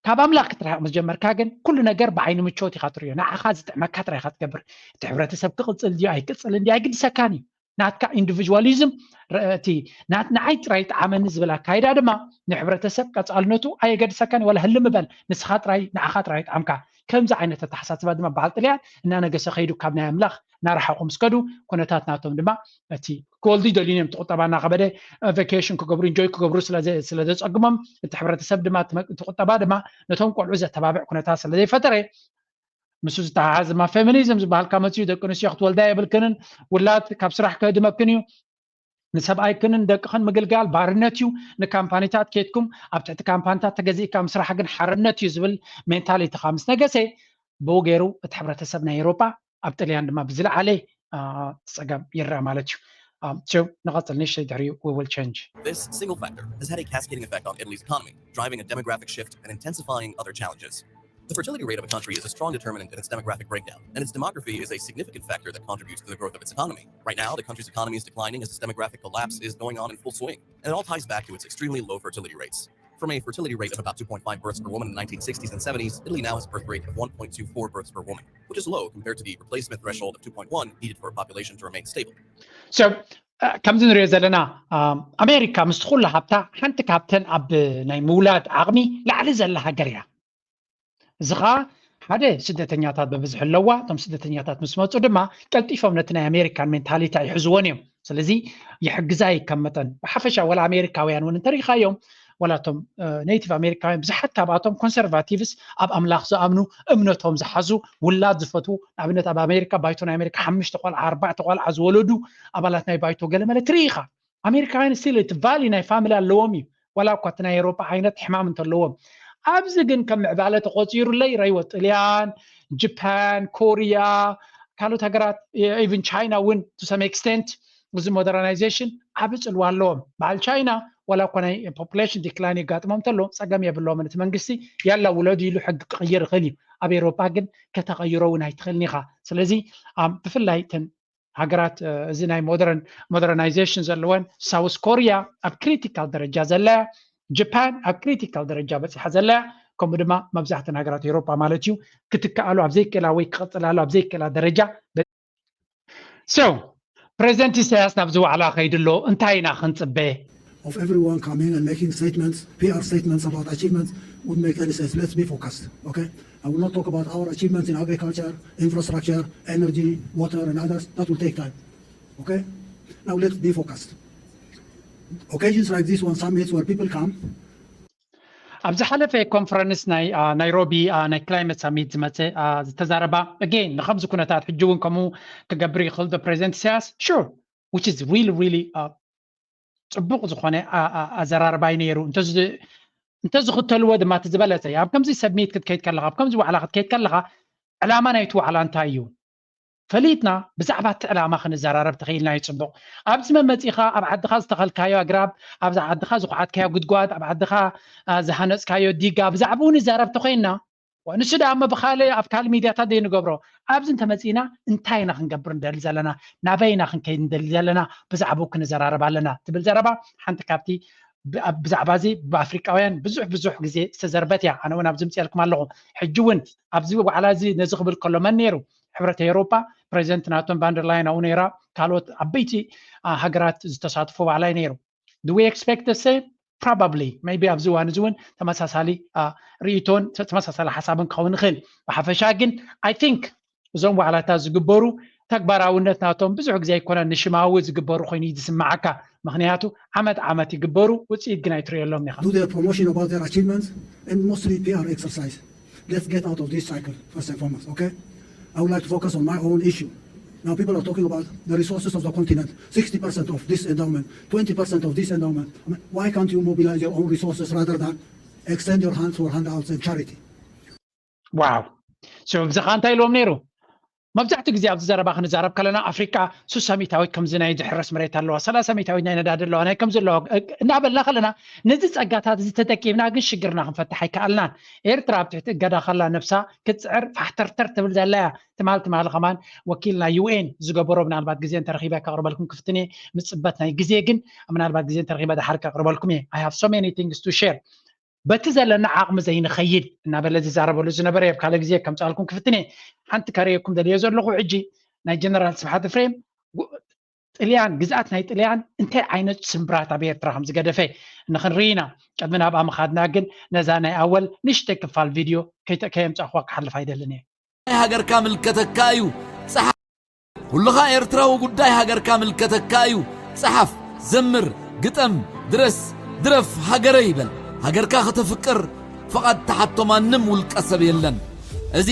ካብ ኣምላኽ ክትርሕቕ ምስ ጀመርካ ግን ኩሉ ነገር ብዓይኒ ምቾት ኢኻ ትርእዮ። ንዓኻ ዝጥዕመካ ጥራይ ኢኻ ትገብር። እቲ ሕብረተሰብ ክቕጽል ድዩ ኣይቅጽልን ድዩ ኣይግድሰካን እዩ። ናትካ ኢንዲቪዥዋሊዝም፣ ረ-፣ እቲ ናት-፣ ንዓይ ጥራይ ይጥዓመኒ ዝብል ኣካይዳ ድማ ንሕብረተሰብ ቀጻልነቱ ኣየገድሰካን እዩ። ዋላ ህልም በል፣ ንስኻ ጥራይ፣ ንዓኻ ጥራይ ይጥዓምካ። ከምዚ ዓይነት ኣተሓሳስባ ድማ በዓል ጥልያን እናነገሰ ከይዱ ካብ ናይ ኣምላኽ እናረሓቑ ምስ ከዱ፣ ኩነታት ናቶም ድማ እቲ ክወልዱ ይደልዩን እዮም። እቲ ቁጠባ እናኸበደ፣ እ፣ ቫኬሽን ክገብሩ፣ ኢንጆይ ክገብሩ ስለ ዘ-፣ ስለ ዘጸግሞም፣ እቲ ሕብረተሰብ ድማ፣ እቲ መ-፣ እቲ ቁጠባ ድማ ነቶም ቆልዑ ዘተባብዕ ኩነታት ስለ ዘይፈጠረ፣ ምስኡ ዝተሓሓዝ ድማ ፌሚኒዝም ዝበሃል ካብ መፅኡ ደቂ ኣንስትዮ ክትወልዳ የብልክንን፣ ውላድ ካብ ስራሕ ከህድመክን እዩ፣ ንሰብኣይክንን ደቅኽን ምግልጋል ባርነት እዩ፣ ንካምፓኒታት ኬድኩም ኣብ ትሕቲ ካምፓኒታት ተገዚእካ ምስራሕ ግን ሓርነት እዩ ዝብል ሜንታሊቲ ካብ ምስ ነገሰ፣ ብኡ ገይሩ እቲ ሕብረተሰብ ናይ ኤውሮጳ ኣብ ጥልያን ድማ ብዝለዓለ፣ አ፣ ጸገም ይረአ ማለት እዩ። አ፣ so ንቐጽል ንእሽተይ ድሕሪኡ we will change። This single factor has had a cascading effect on Italy's economy, driving a demographic shift and intensifying other challenges. The fertility rate of a country is a strong determinant in its demographic breakdown, and its demography is a significant factor that contributes to the growth of its economy. Right now, the country's economy is declining as its demographic collapse is going on in full swing, and it all ties back to its extremely low fertility rates. From a fertility rate of about two point five births per woman in the nineteen sixties and seventies, Italy now has a birth rate of one point two four births per woman, which is low compared to the replacement threshold of two point one needed for a population to remain stable. So, እ፣ ከምዚ ንሪኦ ዘለና፣ እ፣ ኣሜሪካ ምስቲ ኩሉ ሃብታ ሓንቲ ካብተን ኣብ ናይ ምውላድ ዓቕሚ ላዕሊ ዘላ ሃገር እያ። እዚ ኸዓ ሓደ ስደተኛታት ብብዝሒ ኣለዋ። እቶም ስደተኛታት ምስ መፁ ድማ ቀልጢፎም ነቲ ናይ ኣሜሪካን ሜንታሊቲ ኣይሕዝዎን እዮም። ስለዚ ይሕግዛ እዩ ከም መጠን ብሓፈሻ። ወላ ኣሜሪካውያን እውን እንተሪኢኻዮም፣ ወላ እቶም፣ እ፣ ኔቲቭ ኣሜሪካውያን ብዙሓት ካብኣቶም ኮንሰርቫቲቭስ፣ ኣብ ኣምላኽ ዝኣምኑ፣ እምነቶም ዝሓዙ፣ ውላድ ዝፈትዉ። ንኣብነት ኣብ ኣሜሪካ ባይቶ ናይ ኣሜሪካ ሓሙሽተ ቆልዓ ኣርባዕተ ቆልዓ ዝወለዱ ኣባላት ናይ ባይቶ ገለመለ ትርኢ ኢኻ። ኣሜሪካውያን ስቲል እቲ ቫሊ ናይ ፋሚሊ ኣለዎም እዩ። ዋላ እኳ እቲ ናይ ኤውሮጳ ዓይነት ሕማም እንተለዎም። ኣብዚ ግን ከም ምዕባለ ተቆፂሩለይ ረይዎ ጥልያን፣ ጃፓን፣ ኮርያ፣ ካልኦት ሃገራት፣ ኢቭን ቻይና እውን to some extent እዚ ሞደርናይዜሽን ዓቢ ፅልዋ ኣለዎም። በዓል ቻይና ዋላ እኳ ናይ ፖፑሌሽን ዲክላይን የጋጥሞም እንተሎ ፀገም የብለዎምን። እቲ መንግስቲ ያላ ውለዱ ኢሉ ሕጊ ክቕይር ይኽእል እዩ። ኣብ ኤውሮጳ ግን ከተቐይሮ እውን ኣይትኽእልን ኢኻ። ስለዚ፣ ኣም፣ ብፍላይ እተን ሃገራት፣ እ፣ እዚ ናይ ሞደርን፣ ሞደርናይዜሽን ዘለወን ሳውስ ኮርያ ኣብ ክሪቲካል ደረጃ ዘላ እያ። ጃፓን ኣብ ክሪቲካል ደረጃ በፂሓ ዘላ እያ። ከምኡ ድማ መብዛሕተን ሃገራት ኤውሮጳ ማለት እዩ። ክትከኣሉ ኣብ ዘይክእላ ወይ ክቕፅላሉ ኣብ ዘይክእላ ደረጃ በ-፣ so ፕሬዚደንት ኢሳያስ ናብዚ ዋዕላ ከይዱ ኣሎ። እንታይ ኢና ክንፅበ? Of everyone coming and making statements, P R statements about achievements would make any sense. Let's be focused, okay? I will not talk about our achievements in agriculture, infrastructure, energy, water, and others. That will take time, okay? Now let's be focused. Occasions like this one, summits where people come, ኣብ ዝሓለፈ ኮንፈረንስ ናይ፣ አ፣ ናይሮቢ፣ አ፣ ናይ ክላይመት ሳሚት ዝመፀ፣ አ፣ ዝተዛረባ ኣጌን ንከምዚ ኩነታት ሕጂ እውን ከምኡ ክገብር ይኽእል ዶ ፕሬዚደንት ኢሳያስ? Sure, which is really, really, አ፣ ፅቡቕ ዝኾነ፣ አ፣ አ፣ ኣዘራርባ እዩ ነይሩ። እንተዝ-፣ እንተዝኽተልዎ ድማ እቲ ዝበለፀ እዩ። ኣብ ከምዚ ሰብሚት ክትከይድ ከለኻ፣ ኣብ ከምዚ ዋዕላ ክትከይድ ከለኻ ዕላማ ናይቲ ዋዕላ እንታይ እዩ? ፈሊጥና ብዛዕባ እቲ ዕላማ ክንዘራረብ ተኽኢልና እዩ ጽቡቕ። ኣብዚ መመጺኻ ኣብ ዓድኻ ዝተኸልካዮ ኣግራብ፣ ኣብ ዓድኻ ዝኹዓትካዮ ጉድጓድ፣ ኣብ ዓድኻ፣ አ፣ ዝሃነጽካዮ ዲጋ፣ ብዛዕባኡ ንዛረብ ተኾይንና፣ ዋ፣ ንሱ ደኣ እሞ ብኻልእ፣ ኣብ ካልእ ሚድያታት ዘይንገብሮ፣ ኣብዚ እንተመጺእና እንታይ ኢና ክንገብር ንደሊ ዘለና? ናበይ ኢና ክንከይድ ንደሊ ዘለና? ብዛዕባኡ ክንዘራረብ ኣለና ትብል ዘረባ ሓንቲ ካብቲ ብ-፣ ኣብ-፣ ብዛዕባ እዚ ብኣፍሪቃውያን ብዙሕ ብዙሕ ግዜ ዝተዘርበት እያ። ኣነ እውን ኣብዚ ምጽኤልኩም ኣለኹ። ሕጂ እውን ኣብዚ ዋዕላ እዚ ነዚ ክብል ከሎ መን ነይሩ? ሕብረት ኤውሮጳ፣ ፕሬዚደንት ናቶም ቫንደር ላየን ኣብኡ ነይራ፣ ካልኦት ዓበይቲ፣ አ፣ ሃገራት ዝተሳትፎ ዋዕላ እዩ ነይሩ። Do we expect the same? Probably. Maybe ኣብዚ እዋን እዚ እውን ተመሳሳሊ፣ አ፣ ርእይቶን ተ-፣ ተመሳሳሊ ሓሳብን ክኸውን ይኽእል። ብሓፈሻ ግን I think እዞም ዋዕላታት ዝግበሩ ተግባራውነት ናቶም ብዙሕ ግዜ ኣይኮነን፣ ንሽማዊ ዝግበሩ ኮይኑ እዩ ዝስምዓካ። ምኽንያቱ ዓመት ዓመት ይግበሩ፣ ውፅኢት ግን ኣይትርእየሎም ኢኻ። Do their promotion about their achievements and mostly P R exercise. Let's get out of this cycle first and foremost, okay? I would like to focus on my own issue. Now people are talking about the resources of the continent, sixty percent of this endowment, twenty percent of this endowment. I mean, why can't you mobilize your own resources rather than extend your hands for handouts and charity? ዋው። So ብዚ ከዓ እንታይ ኢልዎም ነይሩ? መብዛሕትኡ ግዜ ኣብዚ ዘረባ ክንዛረብ ከለና ኣፍሪቃ ሱሳ ሚታዊት ከምዚ ናይ ዝሕረስ መሬት ኣለዋ፣ ሰላሳ ሚታዊት ናይ ነዳዲ ኣለዋ፣ ናይ ከምዚ ኣለዋ እናበልና ከለና ነዚ ጸጋታት እዚ ተጠቂምና ግን ሽግርና ክንፈትሕ ኣይከኣልናን። ኤርትራ ኣብ ትሕቲ እገዳ ከላ ነብሳ ክትጽዕር ፋሕተርተር ትብል ዘላ እያ። ትማል ትማሊ ከማን ወኪል ናይ ዩ ኤን ዝገበሮ ምናልባት ግዜ እንተረኺበ ከቕርበልኩም ክፍትን እየ። ምጽበት ናይ ግዜ ግን ምናልባት ግዜ እንተረኺበ ድሓር ከቕርበልኩም እየ። I have so many things to share። በቲ ዘለና ዓቕሚ ዘይንኸይድ እናበለ ዝዛረበሉ ዝነበረ ኣብ ካልእ ግዜ ከምፃልኩም ክፍትን እየ። ሓንቲ ከርእየኩም ደልዮ ዘለኹ ሕጂ ናይ ጀነራል ስብሓት ፍሬም ጥልያን ግዝኣት ናይ ጥልያን እንታይ ዓይነት ስምብራት ኣብ ኤርትራ ከም ዝገደፈ ንክንርኢ ኢና። ቅድሚ ናብኣ ምኻድና ግን ነዛ ናይ ኣወል ንሽተይ ክፋል ቪድዮ ከየምፃእኩዋ ክሓልፍ ኣይደልን እየ። ናይ ሃገርካ ምልከተካ እዩ። ጸሓፍ። ኩልኻ ኤርትራዊ ጉዳይ ሃገርካ ምልከተካ እዩ። ጸሓፍ፣ ዘምር፣ ግጠም፣ ድረስ፣ ድረፍ፣ ሃገረይ ይበል። ሃገርካ ከተፍቅር ፍቓድ ተሓቶ ማንም ውልቀ ሰብ የለን። እዚ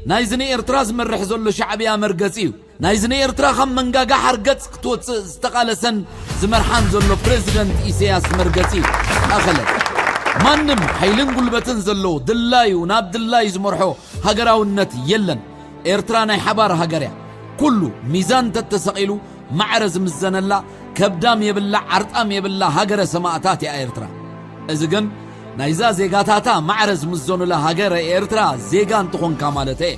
ናይዚ ንኤርትራ ዝመርሕ ዘሎ ሻዕብያ መርገጺ እዩ። ናይዚ ንኤርትራ ካብ መንጋጋ ሓርገጽ ክትወጽእ ዝተቓለሰን ዝመርሓን ዘሎ ፕረዚደንት ኢሳያስ መርገጺ እዩ። ኣኸለ ማንም ሓይልን ጉልበትን ዘለዎ ድላዩ ናብ ድላዩ ዝመርሖ ሃገራውነት የለን። ኤርትራ ናይ ሓባር ሃገር እያ። ኩሉ ሚዛን ተተሰቒሉ ማዕረ ዝምዘነላ ከብዳም የብላ ዓርጣም የብላ ሃገረ ሰማእታት እያ ኤርትራ። እዚ ግን ናይዛ ዜጋታታ ማዕረ ዝምዘኑላ ሃገረ ኤርትራ ዜጋ እንተኾንካ ማለት እየ።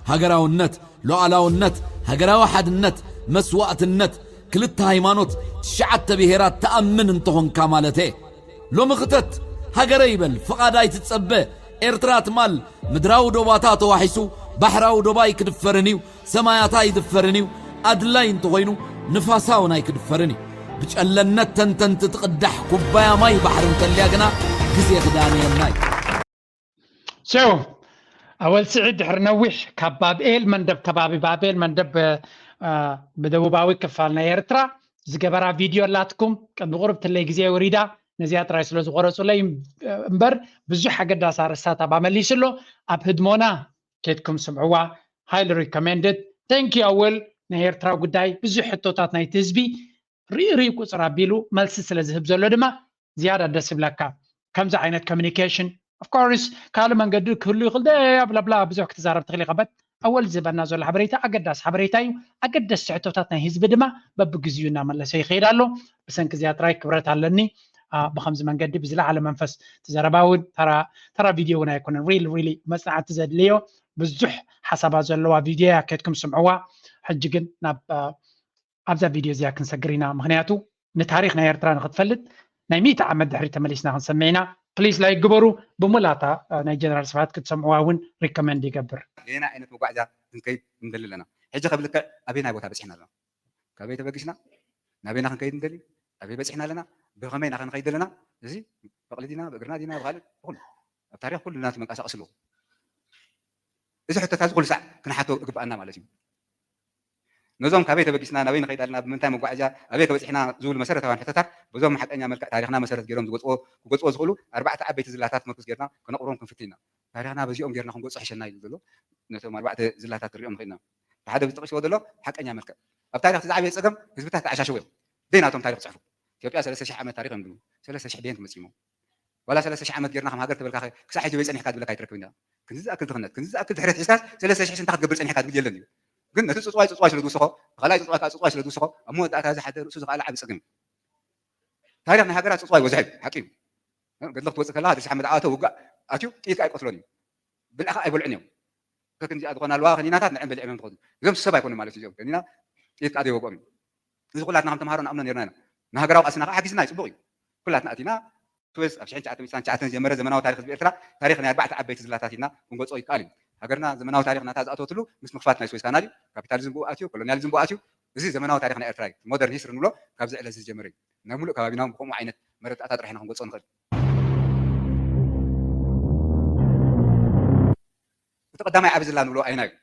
ሃገራውነት፣ ሉዓላውነት፣ ሃገራዊ ሓድነት፣ መስዋእትነት፣ ክልተ ሃይማኖት፣ ትሽዓተ ብሄራት ትኣምን እንተኾንካ ማለት እየ። ሎሚ ክተት ሃገረ ይበል ፍቓድ ኣይትጸበ። ኤርትራ ትማል ምድራዊ ዶባታ ተዋሒሱ ባሕራዊ ዶባ ኣይክድፈርን እዩ፣ ሰማያታ ኣይድፈርን እዩ። ኣድላይ እንተኾይኑ ንፋሳ እውን ኣይክድፈርን እዩ። ብጨለነት ተንተንቲ ትቕዳሕ ኩባያ ማይ ባሕሪ እንተልያ ግና ግዜ ክዳንየና እዩ። So ኣወል ስዒድ ድሕሪ ነዊሕ ካብ ባብኤል መንደብ ከባቢ ባብኤል መንደብ ብደቡባዊ ክፋል ናይ ኤርትራ ዝገበራ ቪድዮ ኣላትኩም። ቅድሚ ቁርብ ትለይ ግዜ ወሪዳ ነዚኣ ጥራይ ስለ ዝቆረጹለይ እምበር ብዙሕ ኣገዳሲ ኣርእስታት ኣባ መሊሱ ኣሎ። ኣብ ህድሞና ኬድኩም ስምዕዋ። Highly recommended። Thank you ኣወል። ናይ ኤርትራ ጉዳይ ብዙሕ ሕቶታት ናይቲ ህዝቢ ርኢ ርኢ ቁጽር ኣቢሉ መልሲ ስለ ዝህብ ዘሎ ድማ ዝያዳ ደስ ይብለካ። ከምዚ ዓይነት communication of course ካልእ መንገዲ ክህሉ ይኽእል ደ ብላብላ ብዙሕ ክትዛረብ ትኽእል ኢኻ። በት ኣወል ዝህበና ዘሎ ሓበሬታ ኣገዳሲ ሓበሬታ እዩ። ኣገደስቲ ሕቶታት ናይ ህዝቢ ድማ በብግዚኡ እናመለሰ ይኸይድ ኣሎ። ብሰንኪ እዚኣ ጥራይ ክብረት ኣለኒ። ብከምዚ መንገዲ ብዝለዓለ መንፈስ ትዘረባ እውን ተራ ቪድዮ እውን ኣይኮነን። Real really መጽናዕቲ ዘድልዮ ብዙሕ ሓሳባት ዘለዋ ቪድዮ እያ። ከድኩም ስምዕዋ። ሕጂ ግን ናብ ኣብዛ ቪድዮ እዚኣ ክንሰግር ኢና። ምክንያቱ ንታሪክ ናይ ኤርትራ ንክትፈልጥ ናይ ሚእቲ ዓመት ድሕሪ ተመሊስና ክንሰምዕ ኢና። ፕሊስ ላይክ ግበሩ። ብሙላታ ናይ ጀነራል ስብሓት ክትሰምዕዋ እውን ሪኮመንድ ይገብር። ገና ዓይነት መጓዕዝያ ክንከይድ ንደሊ ኣለና። ሕጂ ከብልክዕ ኣበይናይ ቦታ በፂሕና ኣለና? ካበይ ተበጊስና ናበይና ክንከይድ ንደሊ? ኣበይ በፂሕና ኣለና? ብከመይ ኢና ክንከይድ ዘለና? እዚ በቕሊ ዲና ብእግርና ዲና ብካልእ ብኩሉ ኣብ ታሪክ ኩሉ ናቱ መንቀሳቀሲ ኣለዎ። እዚ ሕቶታት እዚ ኩሉ ሳዕ ክንሓቶ እግብኣና ማለት እዩ። ነዞም ካበይ ተበጊስና ናበይ ንኸይድ ኣለና ብምንታይ መጓዓዝያ ኣበይ ከበፂሕና ዝብሉ መሰረታውያን ሕቶታት በዞም ሓቀኛ መልክዕ ታሪክና መሰረት ገይሮም ዝገፅዎ ክገፅዎ ዝኽእሉ ኣርባዕተ ዓበይቲ ዝላታት መርኩስ ጌርና ከነቕርቦም ክንፍትን ኢና። ታሪክና በዚኦም ጌርና ክንገፅኦ ሕሸና እዩ ዘሎ። ነቶም ኣርባዕተ ዝላታት ክንሪኦም ንኽእል ኢና። ሓደ ዝጠቂስዎ ዘሎ ሓቀኛ መልክዕ ኣብ ታሪክ እቲ ዝዓበየ ፀገም ህዝብታት ተዓሻሽው እዮም። ደይ ናቶም ታሪክ ፅሕፉ። ኢትዮጵያ ሰለስተ ሺሕ ዓመት ታሪክ እዮም ዝብሉ። ሰለስተ ሺሕ ደየን ትመፂሞም ዋላ ሰለስተ ሺሕ ዓመት ጌርና ከም ሃገር ተበልካ ክሳዕ ሕጂ በይ ፀኒሕካ ዝብለካ ኣይትረክብን ኢኻ። ክንዚ ዝኣክል ድኽነት፣ ክንዚ ዝኣክል ድሕረት ሒዝካስ ሰለስተ ሽሕ እንታይ ክትገብር ፀኒሕካ ትብል የለን እዩ። ግን ነቲ ፅፅዋይ ፅፅዋይ ስለ ዝውስኾ፣ ንኻልኣይ ፅፅዋይ ከዓ ፅፅዋይ ስለ ዝውስኾ፣ ኣብ መወዳእታ እዚ ሓደ ርእሱ ዝኸኣለ ዓቢ ፀገም እዩ። ታሪኽ ናይ ሃገራት ፅፅዋይ በዝሑ እዩ፣ ሓቂ እዩ። ገድሊ ክትወፅእ ከለኻ ድርሲ ሓመድ ዓወተ ውጋእ ኣትዩ ጥይት ከዓ ኣይቆስሎን እዩ። ብልዕኻ ኣይበልዑን እዮም። ከክንዚኣ ዝኾና ኣለዋ ከኒናታት ንዕን በሊዕም እዮም ትኸዱ። እዞም ሰብ ኣይኮኑን ማለት እዩ። እዚኦም ከኒና ጥይት ከዓ ዘይወግኦም እዩ። እዚ ኩላትና ከም ተምሃሮ ንኣምኖ ነርና ኢና። ንሃገራዊ ቃልስና ከዓ ሓጊዝና እዩ፣ ፅቡቕ እዩ። ኩላትና ኣቲና ትወዝ ኣብ ሽሕን ትሽዓተ ሚእትን ትስዓን ትሽዓተን ዝጀመረ ዘመናዊ ታሪክ ህዝቢ ኤርትራ ታሪክ ናይ ኣርባዕተ ዓበይቲ ዝላታት ኢልና ክንገልጾ ይከኣል እዩ። ሃገርና ዘመናዊ ታሪክ ናታ ዝኣተወትሉ ምስ ምኽፋት ናይ ስዌዝ ካናል እዩ። ካፒታሊዝም ብኡ ኣትዩ፣ ኮሎኒያሊዝም ብኡ ኣትዩ። እዚ ዘመናዊ ታሪክ ናይ ኤርትራ እዩ። ሞደርን ሂስትሪ ንብሎ ካብዚ ዕለት እዚ ዝጀመረ እዩ። ናይ ሙሉእ ከባቢና እውን ብከምኡ ዓይነት መረዳእታ ጥራሕ ኢና ክንገልጾ ንኽእል። እቲ ቀዳማይ ዓቢ ዝላ ንብሎ ኣይና እዩ።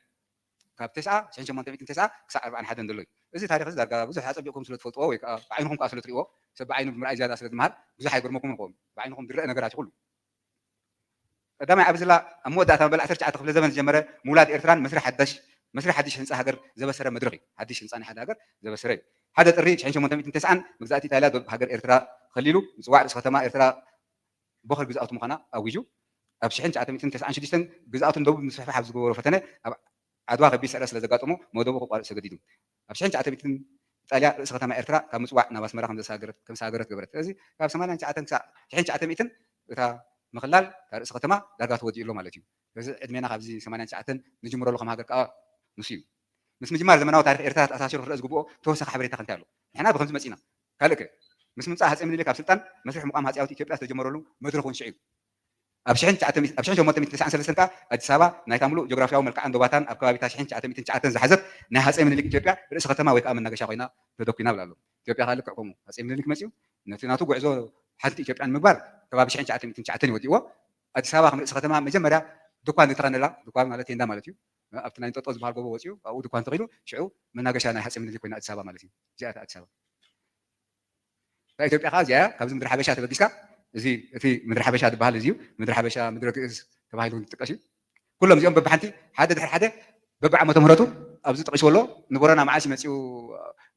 ካብ ተስዓ ሽሕን ሸሞንተ ሚእትን ተስዓ ክሳዕ ኣርባዓን ሓደን ዘሎ እዩ። እዚ ታሪክ እዚ ዳርጋ ብዙሕ ኣጸቢቕኩም ስለ ትፈልጥዎ ወይ ከዓ ብዓይንኹም ከዓ ስለ ትርእዎ ሰብ ብዓይኑ ብምርኣይ ዝያዳ ስለ ዝመሃር ብዙሕ ኣይገርመኩምን ይኸውን። ብዓይንኹም ዝረአ ነገራት እዩ ኩሉ። ቀዳማይ ዓቢ ዝላ ኣብ መወዳእታ መበል ዓሰርተ ትሽዓተ ክፍለ ዘመን ዝጀመረ ምውላድ ኤርትራን መስርሕ ሓዳሽ መስርሕ ሓድሽ ህንፃ ሃገር ዘበሰረ መድረኽ እዩ። ሓድሽ ህንፃ ናይ ሓደ ሃገር ዘበሰረ እዩ። ሓደ ጥሪ ሽሕን ሸሞንተ ሚእትን ተስዓን መግዛእቲ ኢጣልያ ዶብ ሃገር ኤርትራ ከሊሉ ምፅዋዕ ርእሲ ከተማ ኤርትራ ቦኸር ግዝኣቱ ምዃና ኣዊጁ። ኣብ ሽሕን ትሽዓተ ሚእትን ተስዓን ሽዱሽተን ግዝኣቱ ንደቡብ ንምስፍሕፋሕ ኣብ ዝገበሮ ፈተነ ኣብ ዓድዋ ከቢድ ስዕረት ስለ ዘጋጠሞ መደቡ ከቋርጽ ተገዲዱ። ኣብ ሽሕን ትሽዓተ ሚእትን ኢጣልያ ርእሲ ከተማ ኤርትራ ካብ ምጽዋዕ ናብ ኣስመራ ከም ዘሳገረት ከም ዝሳገረት ገበረት። ስለዚ ካብ ሰማንያን ትሽዓተን ክሳብ ሽሕን ትሽዓተ ሚእትን እታ ምኽላል እታ ርእሲ ከተማ ዳርጋ ተወዲኡ ኣሎ ማለት እዩ። ስለዚ ዕድሜና ካብዚ ሰማንያን ትሽዓተን ንጅምረሉ ከም ሃገር ከኣ ንሱ እዩ። ምስ ምጅማር ዘመናዊ ታሪኽ ኤርትራ ተኣሳሲሩ ክረኣ ዝግብኦ ተወሳኺ ሓበሬታ ከ እንታይ ኣሎ? ንሕና ብኸምዚ መጺና። ካልእ ከ? ምስ ምምጻእ ሃጸይ ምኒልክ ኣብ ስልጣን መስርሕ ምቋም ሃጸያዊት ኢትዮጵያ ዝተጀመረሉ መድረኽ እውን ሽዑ እዩ። ኣብ ሽሕን ትሽዓተ ሚእትን ኣብ ሽሕን ሸሞንተ ሚእትን ተስዓን ሰለስተን ከኣ ኣዲስ ኣበባ ናይታ ምሉእ ጂኦግራፊያዊ መልክዓን ዶባታን ኣብ ከባቢታ ሽሕን ትሽዓተ ሚእትን ትሽዓተን ዝሓዘት ናይ ሃጸይ ምኒልክ ኢትዮጵያ ርእሲ ከተማ ወይ ከኣ መናገሻ ኮይና ተደኲና ብላ ኣሎ። ኢትዮጵያ ካልእ ክዕቆሙ ሃጸይ ምኒልክ መጺኡ ነቲ ናቱ ጉዕዞ ሓንቲ ኢትዮጵያ ንምግባር ከባቢ ሽሕን ትሽዓተ ሚእትን ትሽዓተን ይወዲእዎ። ኣዲስ ኣበባ ከም ርእሲ ከተማ መጀመርያ ድኳን ዝተኸነላ፣ ድኳን ማለት ቴንዳ ማለት እዩ። ኣብቲ ናይ እንጠጦ ዝበሃል ጎቦ ወጺኡ ኣብኡ ድኳን ተኺሉ ሽዑ መናገሻ ናይ ሃጸይ ምኒልክ ኮይና ኣዲስ ኣበባ ማለት እዩ። እዚኣ እታ ኣዲስ ኣበባ። እታ ኢትዮጵያ ከኣ እዚኣ እያ። ካብዚ ምድሪ ሓበሻ ተበጊስካ እዚ እቲ ምድሪ ሓበሻ ዝበሃል እዚ እዩ። ምድሪ ሓበሻ፣ ምድረ ግእዝ ተባሂሉ እውን ዝጥቀስ እዩ። ኩሎም እዚኦም በብሓንቲ ሓደ ድሕሪ ሓደ በብዓመተ ምህረቱ ኣብዚ ጠቒስዎ ኣሎ። ንቦረና መዓስ እዩ መጺኡ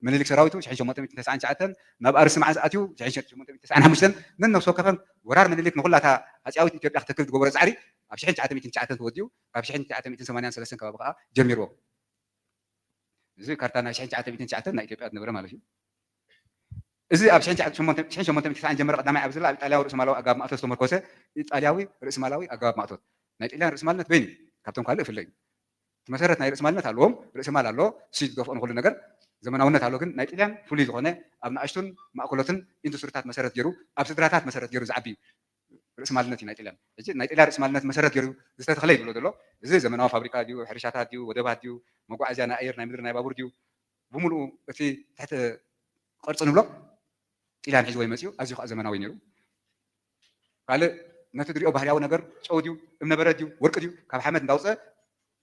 ምኒልክ ሰራዊቱ? ሽሕን ሸሞንተ ሚእትን ተስዓን ትሽዓተን፣ ናብ ኣርሲ መዓስ ኣትዩ? ሽሕን ሸሞንተ ሚእትን ተስዓን ሓሙሽተን። ነነፍሲ ወከፈን ወራር ምኒልክ ንኹላ እታ ሃጸያዊት ኢትዮጵያ ክተክል ዝገበሮ ጻዕሪ ኣብ ሽሕን ትሽዓተ ሚእትን ትሽዓተን ተወዲኡ ካብ ሽሕን ትሽዓተ ሚእትን ሰማንያን ሰለስተን ከባቢ ከኣ ጀሚርዎ። እዚ ካርታ ናይ ሽሕን ትሽዓተ ሚእትን ትሽዓተን ናይ ኢትዮጵያ ዝነበረ ማለት እዩ። እዚ ኣብ ሽሕን ትሽዓተ ሚእትን ተስዓን ጀመረ ቀዳማይ ኣብ ዝላ ኣብ ኢጣልያዊ ርእሰ ማላዊ ኣገባብ ማእቶት ዝተመርኮሰ ኢጣልያዊ ርእሰ ማላዊ ኣገባብ ማእቶት። ናይ ጣልያን ርእሰ ማልነት በይኑ እዩ። ካብቶም ካልእ ይፍለ እዩ። እቲ መሰረት ናይ ርእሰ ማልነት ኣለዎም። ርእሰ ማል ኣሎ፣ እሱ እዩ ዝገፍኦ ንኹሉ ነገር። ዘመናውነት ኣሎ፣ ግን ናይ ጣልያን ፍሉይ ዝኾነ ኣብ ንኣሽቱን ማእከሎትን ኢንዱስትሪታት መሰረት ገይሩ፣ ኣብ ስድራታት መሰረት ገይሩ ዝዓቢ እዩ። ርእሰ ማልነት እዩ ናይ ጣልያን። ሕጂ ናይ ጣልያን ርእሰ ማልነት መሰረት ገይሩ ዝተተኽለ እዩ ዝብሎ ዘሎ። እዚ ዘመናዊ ፋብሪካ ድዩ፣ ሕርሻታት ድዩ፣ ወደባት ድዩ፣ መጓዓዝያ ናይ ኣየር፣ ናይ ምድሪ፣ ናይ ባቡር ድዩ፣ ብምሉኡ እቲ ትሕቲ ቅርጺ ንብሎ ጣልያን ሒዝዎ እዩ መጺኡ። ኣዝዩ ከኣ ዘመናዊ ነይሩ። ካልእ ነቲ ድሪኦ ባህርያዊ ነገር ጨው ድዩ፣ እምነበረድ ድዩ፣ ወርቂ ድዩ፣ ካብ ሓመድ እንዳውጸ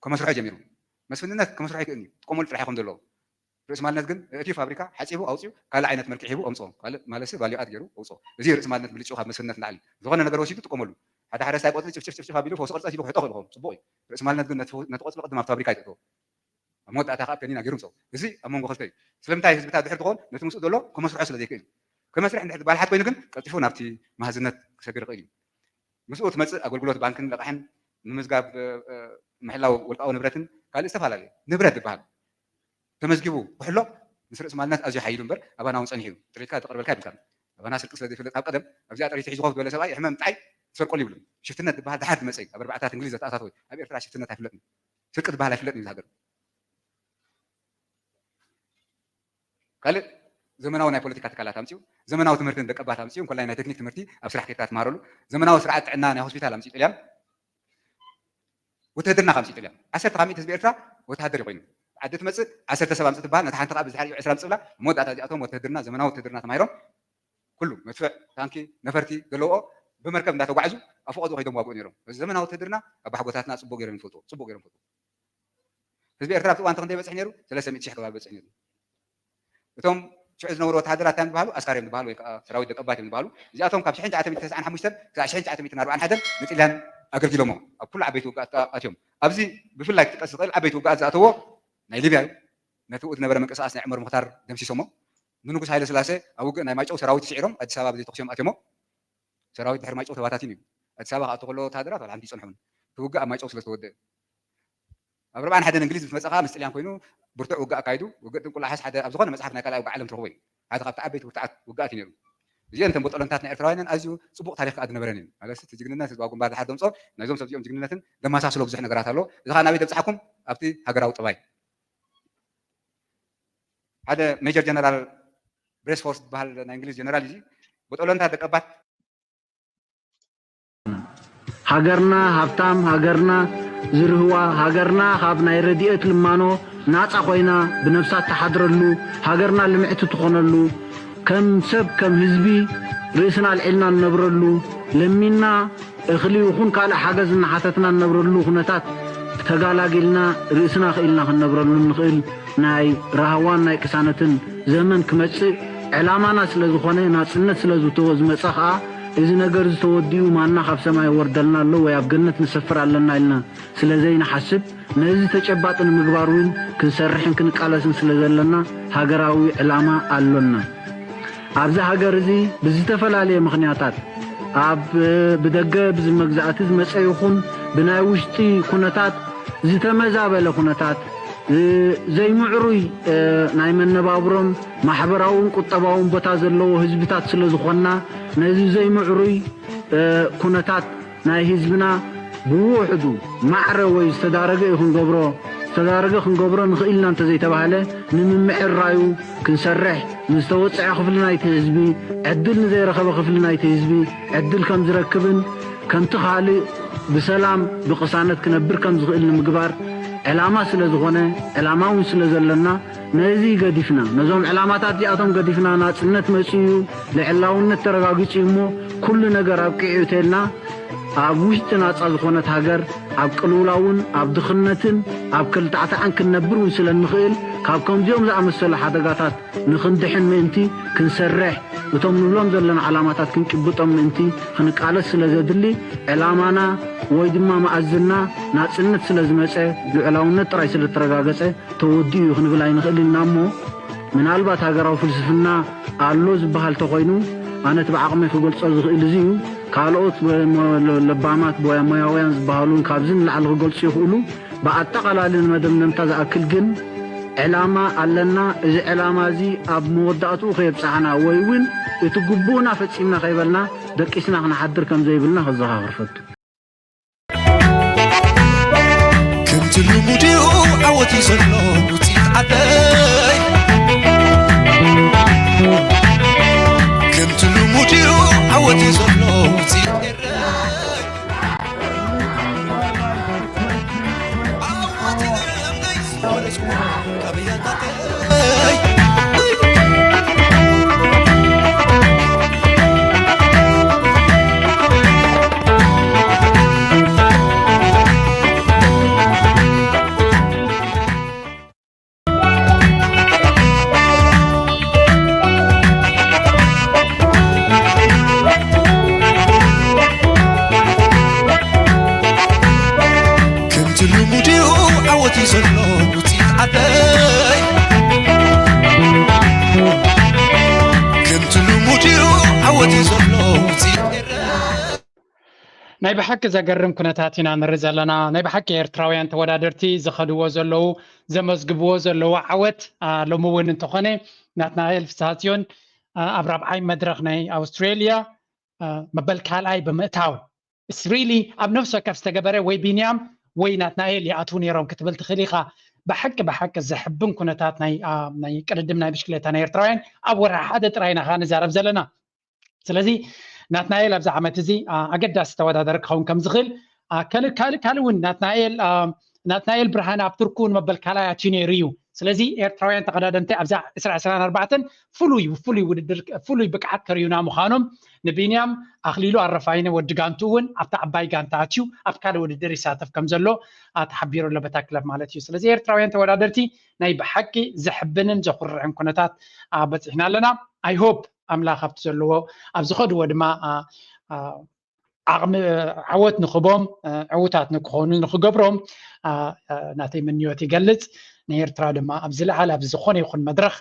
ከመስርሖ ጀሚሩ። መስፍንነት ከመስርሖ ይክእል እዩ፣ ጥቀመሉ ጥራሕ ይኹን ዘለዎ። ርእሰ ማልነት ግን እቲ ፋብሪካ ሓጺቡ ኣውጺኡ ካልእ ዓይነት መልክዕ ሂቡ ኣምጽኦ። ካልእ ማለትሲ ቫልዩ ኣድ ገይሩ ኣውጽኦ። እዚ ርእሰ ማልነት ብልጭኡ ካብ መስፍንነት ንላዕሊ። ዝኾነ ነገር ወሲዱ ጥቀመሉ። ሓደ ሓረስታይ ቆጽሊ ጭፍጭፍ ጭፍጭፍ ኣቢሉ ፈውሲ ቅርጺ ኣትይሉ ክሕጦ ክእል ይኸውን፣ ጽቡቕ እዩ። ርእሰ ማልነት ግን ነቲ ፈው-፣ ነቲ ቆጽሊ ቅድም ኣብ ፋብሪካ እዩ ዘእትዎ። ኣብ መወዳእታ ከኣ ፔኒና ገይሩ ኣምጽኦ። እዚ ኣብ መንጎ ክልተ እዩ። ስለምንታይ ህዝብታት ድሕር ትኾን? ነቲ ምስኡ ዘሎ ክመስርሖ ስለ ዘይክእል እዩ። ክመስርሕ እንድሕር ባልሓት ኮይኑ ግን ቀልጢፉ ናብቲ መሃዝነት ክሰግር ይኽእል እዩ። ምስኡ ትመጽእ ኣገልግሎት ባንክን ለቓሕን፣ ምምዝጋብ፣ እ፣ እ፣ ምሕላው ውልቃዊ ንብረትን ካልእ ዝተፈላለየ ንብረት ዝበሃል ተመዝጊቡ ክሕሎ ምስ ርእሲ ማልነት ኣዝዩ ሓይሉ እምበር ኣባና እውን ጸኒሑ እዩ። ጥሪትካ ተቕርበልካ ይብልካን። ኣባና ስርቂ ስለ ዘይፍለጥ ካብ ቀደም ኣብዚኣ ጥሪት ሒዙ ኮፍ ዝበለ ሰብኣይ ሕመም ምጥዓይ ትሰርቀሉ ይብሉን። ሽፍትነት ዝበሃል ደሓር ዝመጸ እዩ። ኣብ ኣርባዕታት እንግሊዝ ዝተኣታተወ እዩ። ኣብ ኤርትራ ሽፍትነት ኣይፍለጥን እዩ። ስርቂ ዝበሃል ኣይፍለጥን እዩ እዚ ሃገር። ካልእ ዘመናዊ ናይ ፖለቲካ ትካላት ኣምጺኡ፣ ዘመናዊ ትምህርቲ ንደቀባት ኣምጺኡ፣ እንኮላይ ናይ ቴክኒክ ትምህርቲ ኣብ ስራሕ ኬድካ ትመሃረሉ፣ ዘመናዊ ስርዓት ጥዕና ናይ ሆስፒታል ኣምጺኡ ጥልያን፣ ውትህድርና ከምጺኡ ጥልያን። ዓሰርተ ካብ ሚእቲ ህዝቢ ኤርትራ ወተሃደር እዩ ኮይኑ። ዓዲ ትመጽእ፣ ዓሰርተ ሰብ ኣምጽእ ትበሃል፣ ነታ ሓንቲ ከኣ ብዝሓ ዕስራ ኣምጽእ ብላ፣ መወዳእታ እዚኣቶም ወተሃደርና፣ ዘመናዊ ውትህድርና ተማሂሮም፣ ኩሉ መድፍዕ፣ ታንኪ፣ ነፈርቲ ዘለውኦ ብመርከብ እንዳተጓዕዙ ኣብ ፈቐድኡ ከይዶም ዋግኡ ነይሮም። እዚ ዘመናዊ ውትህድርና ኣባሓጎታትና ጽቡቕ ገይሮም ይፈልጥዎ፣ ጽቡቕ ገይሮም ይፈልጥዎ። ህዝቢ ኤርትራ ኣብቲ እዋን ክንደይ ይበጽሕ ነይሩ? ሰለስተ ሚእቲ ሺሕ ከባቢ ይበጽሕ ነይሩ። እቶም ሽዑ ዝነበሩ ወተሃደራት እንታይ እዮም ዝበሃሉ? ኣስካር እዮም ዝበሃሉ ወይ ከዓ ሰራዊት ደቀባት እዮም ዝበሃሉ። እዚኣቶም ካብ ሽሕን ትሽዓተ ሚእትን ተስዓን ሓሙሽተን ክሳብ ሽሕን ትሽዓተ ሚእትን ኣርባዓን ሓደን ንጥልያን ኣገልጊሎሞ። ኣብ ኩሉ ዓበይቲ ውግኣት ከኣ ኣትዮም። ኣብዚ ብፍላይ ክጥቀስ ዝኽእል ዓበይቲ ውግኣት ዝኣተዎ ናይ ሊብያ እዩ። ነቲ ብኡ ዝነበረ ምንቅስቓስ ናይ ዑመር ሙኽታር ደምሲሶሞ። ንንጉስ ሃይለ ስላሴ ኣብ ውግእ ናይ ማይጨው ሰራዊት ስዒሮም ኣዲስ ኣበባ ብዘይተኹሲ እዮም ኣትዮሞ። ሰራዊት ድሕሪ ማይጨው ተባታቲኑ እዩ። ኣዲስ ኣበባ ክኣቱ ከሎ ወተሃደራት ዋላ ሓንቲ ይጸንሑን። እቲ ውግእ ኣብ ማይጨው ስለ ዝተወደአ። ኣብ ኣርባዓን ሓደን እንግሊዝ ምስ መጸ ከኣ ምስ ጥልያን ኮይኑ ብርቱዕ ውግእ ኣካይዱ። ውግእ ጥንቁላሓስ ሓደ ኣብ ዝኾነ መጽሓፍ ናይ ካልኣይ ውግእ ዓለም ትረኽቦ እዩ። ሓደ ካብቲ ዓበይቲ ብርቱዓት ውግኣት እዩ ነይሩ። እዚአን እተን ቦጦሎንታት ናይ ኤርትራውያንን ኣዝዩ ጽቡቕ ታሪኽ ከኣ ዝነበረን እየን። ማለት እቲ ጅግንነት ህዝባዊ ግንባር ድሓር ደምጾ ናይዞም ሰብ እዚኦም ጅግንነትን ዘመሳስሎ ብዙሕ ነገራት ኣሎ። እዚ ከኣ ናበይ ዘብጽሓኩም? ኣብቲ ሃገራዊ ጠባይ። ሓደ ሜጀር ጀነራል ብሬስፎርድ ዝበሃል ናይ እንግሊዝ ጀነራል እዩ። እዚ ቦጦሎንታት ደቀባት ሃገርና ሃብታም፣ ሃገርና ዝርህዋ፣ ሃገርና ካብ ናይ ረድኤት ልማኖ ናጻ ኮይና ብነብሳ እትሓድረሉ፣ ሃገርና ልምዕቲ ትኾነሉ፣ ከም ሰብ ከም ህዝቢ ርእስና ኣልዒልና እንነብረሉ፣ ለሚንና እኽሊ ይኹን ካልእ ሓገዝ እናሓተትና እንነብረሉ ኩነታት ተጋላጊልና ርእስና ክኢልና ክንነብረሉ እንኽእል ናይ ራህዋን ናይ ቅሳነትን ዘመን ክመጽእ ዕላማና ስለ ዝኾነ፣ ናጽነት ስለ ዝትዎ ዝመጸ ኸኣ እዚ ነገር ዝተወዲኡ ማና ካብ ሰማይ ወርደልና ኣሎ ወይ ኣብ ገነት ንሰፍር ኣለና ኢልና ስለ ዘይንሓስብ፣ ነዚ ተጨባጢ ንምግባር እውን ክንሰርሕን ክንቃለስን ስለ ዘለና ሃገራዊ ዕላማ ኣሎና። ኣብዚ ሃገር እዚ ብዝተፈላለየ ምኽንያታት ኣብ ብደገ ብዝመግዛእቲ ዝመጸ ይኹን ብናይ ውሽጢ ኩነታት ዝተመዛበለ ኩነታት ዘይምዕሩይ ናይ መነባብሮን ማሕበራውን ቁጠባውን ቦታ ዘለዎ ህዝብታት ስለ ዝኾንና ነዚ ዘይምዕሩይ ኩነታት ናይ ህዝብና ብውሕዱ ማዕረ ወይ ዝተዳረገ እዩ ክንገብሮ ዝተዳረገ ክንገብሮ ንኽእል ኢና እንተዘይተባህለ ንምምዕራዩ ክንሰርሕ ንዝተወፅዐ ክፍሊ ናይቲ ህዝቢ ዕድል ንዘይረኸበ ክፍሊ ናይቲ ህዝቢ ዕድል ከም ዝረክብን ከምቲ ካልእ ብሰላም ብቕሳነት ክነብር ከም ዝኽእል ንምግባር ዕላማ ስለ ዝኾነ ዕላማ እውን ስለ ዘለና ነዚ ገዲፍና ነዞም ዕላማታት እዚኣቶም ገዲፍና ናፅነት መፅኡ እዩ ልዕላውነት ተረጋጊፁ እዩ እሞ ኩሉ ነገር ኣብቂዑ ተልና ኣብ ውሽጢ ናፃ ዝኾነት ሃገር ኣብ ቅልውላውን ኣብ ድኽነትን ኣብ ክልታዕታዕን ክንነብር እውን ስለ እንኽእል ካብ ከምዚኦም ዝኣመሰሉ ሓደጋታት ንኽንድሕን ምእንቲ ክንሰርሕ እቶም ንብሎም ዘለና ዓላማታት ክንጭብጦም ምእንቲ ክንቃለስ ስለ ዘድሊ ዕላማና ወይ ድማ መኣዝና ናፅነት ስለ ዝመፀ ልዑላውነት ጥራይ ስለ ተረጋገፀ ተወዲኡ እዩ ክንብል ኣይንኽእል ኢና እሞ ምናልባት ሃገራዊ ፍልስፍና ኣሎ ዝበሃል ተኾይኑ ኣነ እቲ ብዓቕመይ ክገልጾ ዝኽእል እዚ እዩ ካልኦት ለባማት ቦያ ሞያውያን ዝበሃሉን ካብዚ ንላዕሊ ክገልጹ ይኽእሉ ብኣጠቓላሊ ንመደምደምታ ዝኣክል ግን ዕላማ ኣለና እዚ ዕላማ እዚ ኣብ መወዳእትኡ ከየብጽሓና ወይ እውን እቲ ግቡእና ፈጺምና ከይበልና ደቂስና ክንሓድር ከም ዘይብልና ከዘኻኽር ፈቱ ከምቲ ልሙድ እዩ ዓወት እዩ ዘሎ ውፅኢት ዓደይ ከምቲ ልሙድ እዩ ዓወት እዩ ዘሎ ውፅኢት ናይ ብሓቂ ዘገርም ኩነታት ኢና ንርኢ ዘለና። ናይ ብሓቂ ኤርትራውያን ተወዳደርቲ ዝኸድዎ ዘለዉ ዘመዝግብዎ ዘለዉ ዓወት ሎሚ እውን እንተኾነ ናትናኤል ፍስሃጽዮን ኣብ ራብዓይ መድረኽ ናይ ኣውስትሬልያ መበል ካልኣይ ብምእታው it's really ኣብ ነፍሲ ወከፍ ዝተገበረ ወይ ቢንያም ወይ ናትናኤል ይኣትዉ ነይሮም ክትብል ትኽእል ኢኻ። ብሓቂ ብሓቂ ዘሕብን ኩነታት ናይ ቅድድም ናይ ብሽክሌታ ናይ ኤርትራውያን ኣብ ወርሒ ሓደ ጥራይ ኢና ኸዓ ንዛረብ ዘለና። ስለዚ ናትናኤል ኣብዚ ዓመት እዚ ኣገዳሲ ተወዳደሪ ክኸውን ከም ዝኽእል ካልእ ካልእ ካልእ እውን ናትናኤል ናትናኤል ብርሃነ ኣብ ቱርክ እውን መበል ካልኣይ ኣትዩ ነይሩ እዩ። ስለዚ ኤርትራውያን ተቐዳደምቲ ኣብዛ ዕስራ ዕስራን ኣርባዕተን ፍሉይ ብፍሉይ ውድድር ፍሉይ ብቅዓት ከርእዩና ምዃኖም ንቢንያም ኣኽሊሉ ኣረፋይነ ወዲ ጋንቱ እውን ኣብታ ዓባይ ጋንታ ኣትዩ ኣብ ካልእ ውድድር ይሳተፍ ከም ዘሎ ተሓቢሩ ኣሎ በታ ክለብ ማለት እዩ። ስለዚ ኤርትራውያን ተወዳደርቲ ናይ ብሓቂ ዘሕብንን ዘኹርዕን ኩነታት በፂሕና ኣለና። I hope ኣምላኽ ኣብቲ ዘለዎ ኣብ ዝኸድዎ ድማ ዓቕሚ ዓወት ንኽቦም ዕውታት ንክኾኑ ንክገብሮም ናተይ ምንዮት ይገልፅ። ንኤርትራ ድማ ኣብ ዝለዓለ ኣብ ዝኾነ ይኹን መድረኽ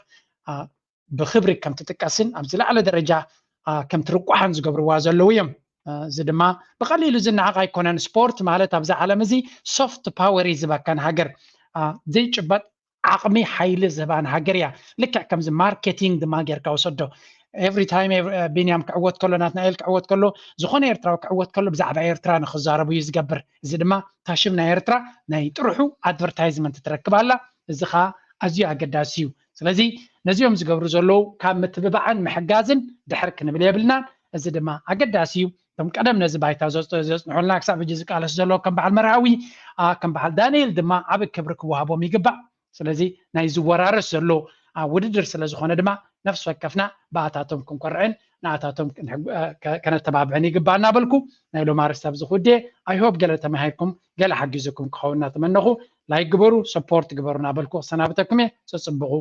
ብኽብሪ ከም ትጥቀስን ኣብ ዝለዓለ ደረጃ ከም ትርቋሕን ዝገብርዋ ዘለዉ እዮም። እዚ ድማ ብቐሊሉ ዝነዓቕ ኣይኮነን። ስፖርት ማለት ኣብዚ ዓለም እዚ ሶፍት ፓወር እዩ ዝህበካ ንሃገር ዘይጭበጥ ዓቕሚ ሓይሊ ዝህባ ንሃገር እያ። ልክዕ ከምዚ ማርኬቲንግ ድማ ጌርካ ውሰዶ። ኤቭሪ ታይም ቢንያም ክዕወት ከሎ ናትናኤል ክዕወት ከሎ ዝኾነ ኤርትራዊ ክዕወት ከሎ ብዛዕባ ኤርትራ ንክዛረቡ እዩ ዝገብር። እዚ ድማ እታ ሽም ናይ ኤርትራ ናይ ጥርሑ ኣድቨርታይዝመንት ትረክብ ኣላ። እዚ ከዓ ኣዝዩ ኣገዳሲ እዩ። ስለዚ ነዚኦም ዝገብሩ ዘለዉ ካብ ምትብባዕን ምሕጋዝን ድሕር ክንብል የብልናን። እዚ ድማ ኣገዳሲ እዩ። እቶም ቀደም ነዚ ባይታ ዘጽንሑልና ክሳብ ሕጂ ዝቃለሱ ዘለዉ ከም በዓል መርሃዊ ከም በዓል ዳንኤል ድማ ዓቢ ክብሪ ክወሃቦም ይግባእ። ስለዚ ናይ ዝወራረስ ዘሎ ውድድር ስለ ዝኾነ ድማ ነፍሲ ወከፍና ብኣታቶም ክንኮርዕን ንኣታቶም ከነተባብዕን ይግባእ እናበልኩ ናይ ሎም ኣርስቲ ኣብዚ ክውድየ። I hope ገለ ተማሂርኩም ገለ ሓጊዙኩም ክኸውን እናተመነኹ ላይክ ግበሩ፣ ሰፖርት ግበሩ እናበልኩ ክሰናብተኩም እየ። ጸጽብቑ።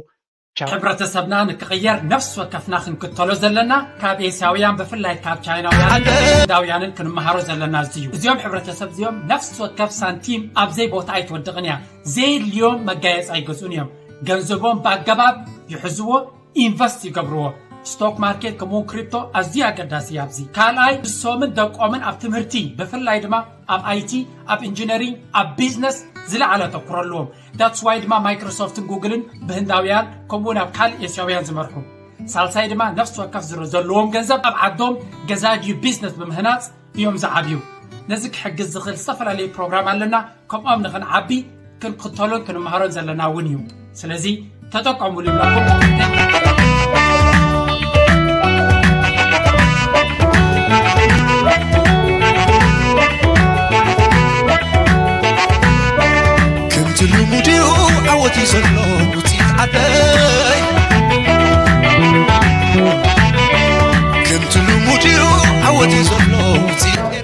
ሕብረተሰብና ንክቕየር ነፍሲ ወከፍና ክንክተሎ ዘለና ካብ ኤስያውያን ብፍላይ ካብ ቻይናውያን ህንዳውያንን ክንመሃሮ ዘለና እዚ እዩ። እዚኦም ሕብረተሰብ እዚኦም ነፍሲ ወከፍ ሳንቲም ኣብ ዘይ ቦታ ኣይትወድቕን እያ። ዘየድልዮም መጋየፂ ኣይገዝኡን እዮም። ገንዘቦም ብኣገባብ ይሕዝዎ፣ ኢንቨስት ይገብርዎ። ስቶክ ማርኬት ከምኡውን ክሪፕቶ ኣዝዩ ኣገዳሲ እዩ ኣብዚ። ካልኣይ ንሶምን ደቆምን ኣብ ትምህርቲ ብፍላይ ድማ ኣብ ኣይቲ፣ ኣብ ኢንጂነሪንግ፣ ኣብ ቢዝነስ ዝለዓለ ኣተኩሮ ኣለዎም። ዳትስ ዋይ ድማ ማይክሮሶፍትን ጉግልን ብህንዳውያን ከምኡውን ኣብ ካልእ ኤስያውያን ዝመርሑ። ሳልሳይ ድማ ነፍሲ ወከፍ ዝረ ዘለዎም ገንዘብ ኣብ ዓዶም ገዛ ድዩ ቢዝነስ ብምህናፅ እዮም ዝዓብዩ። ነዚ ክሕግዝ ዝኽእል ዝተፈላለዩ ፕሮግራም ኣለና። ከምኦም ንኽንዓቢ ክንክተሎን ክንመሃሮን ዘለና እውን እዩ። ስለዚ ተጠቀሙሉ ይብለኩም። ከምቲ ልሙድ እዩ ዓወት እዩ ዘሎ ውፅኢት ዓደይ። ከምቲ ልሙድ እዩ ዓወት እዩ ዘሎ ውፅኢት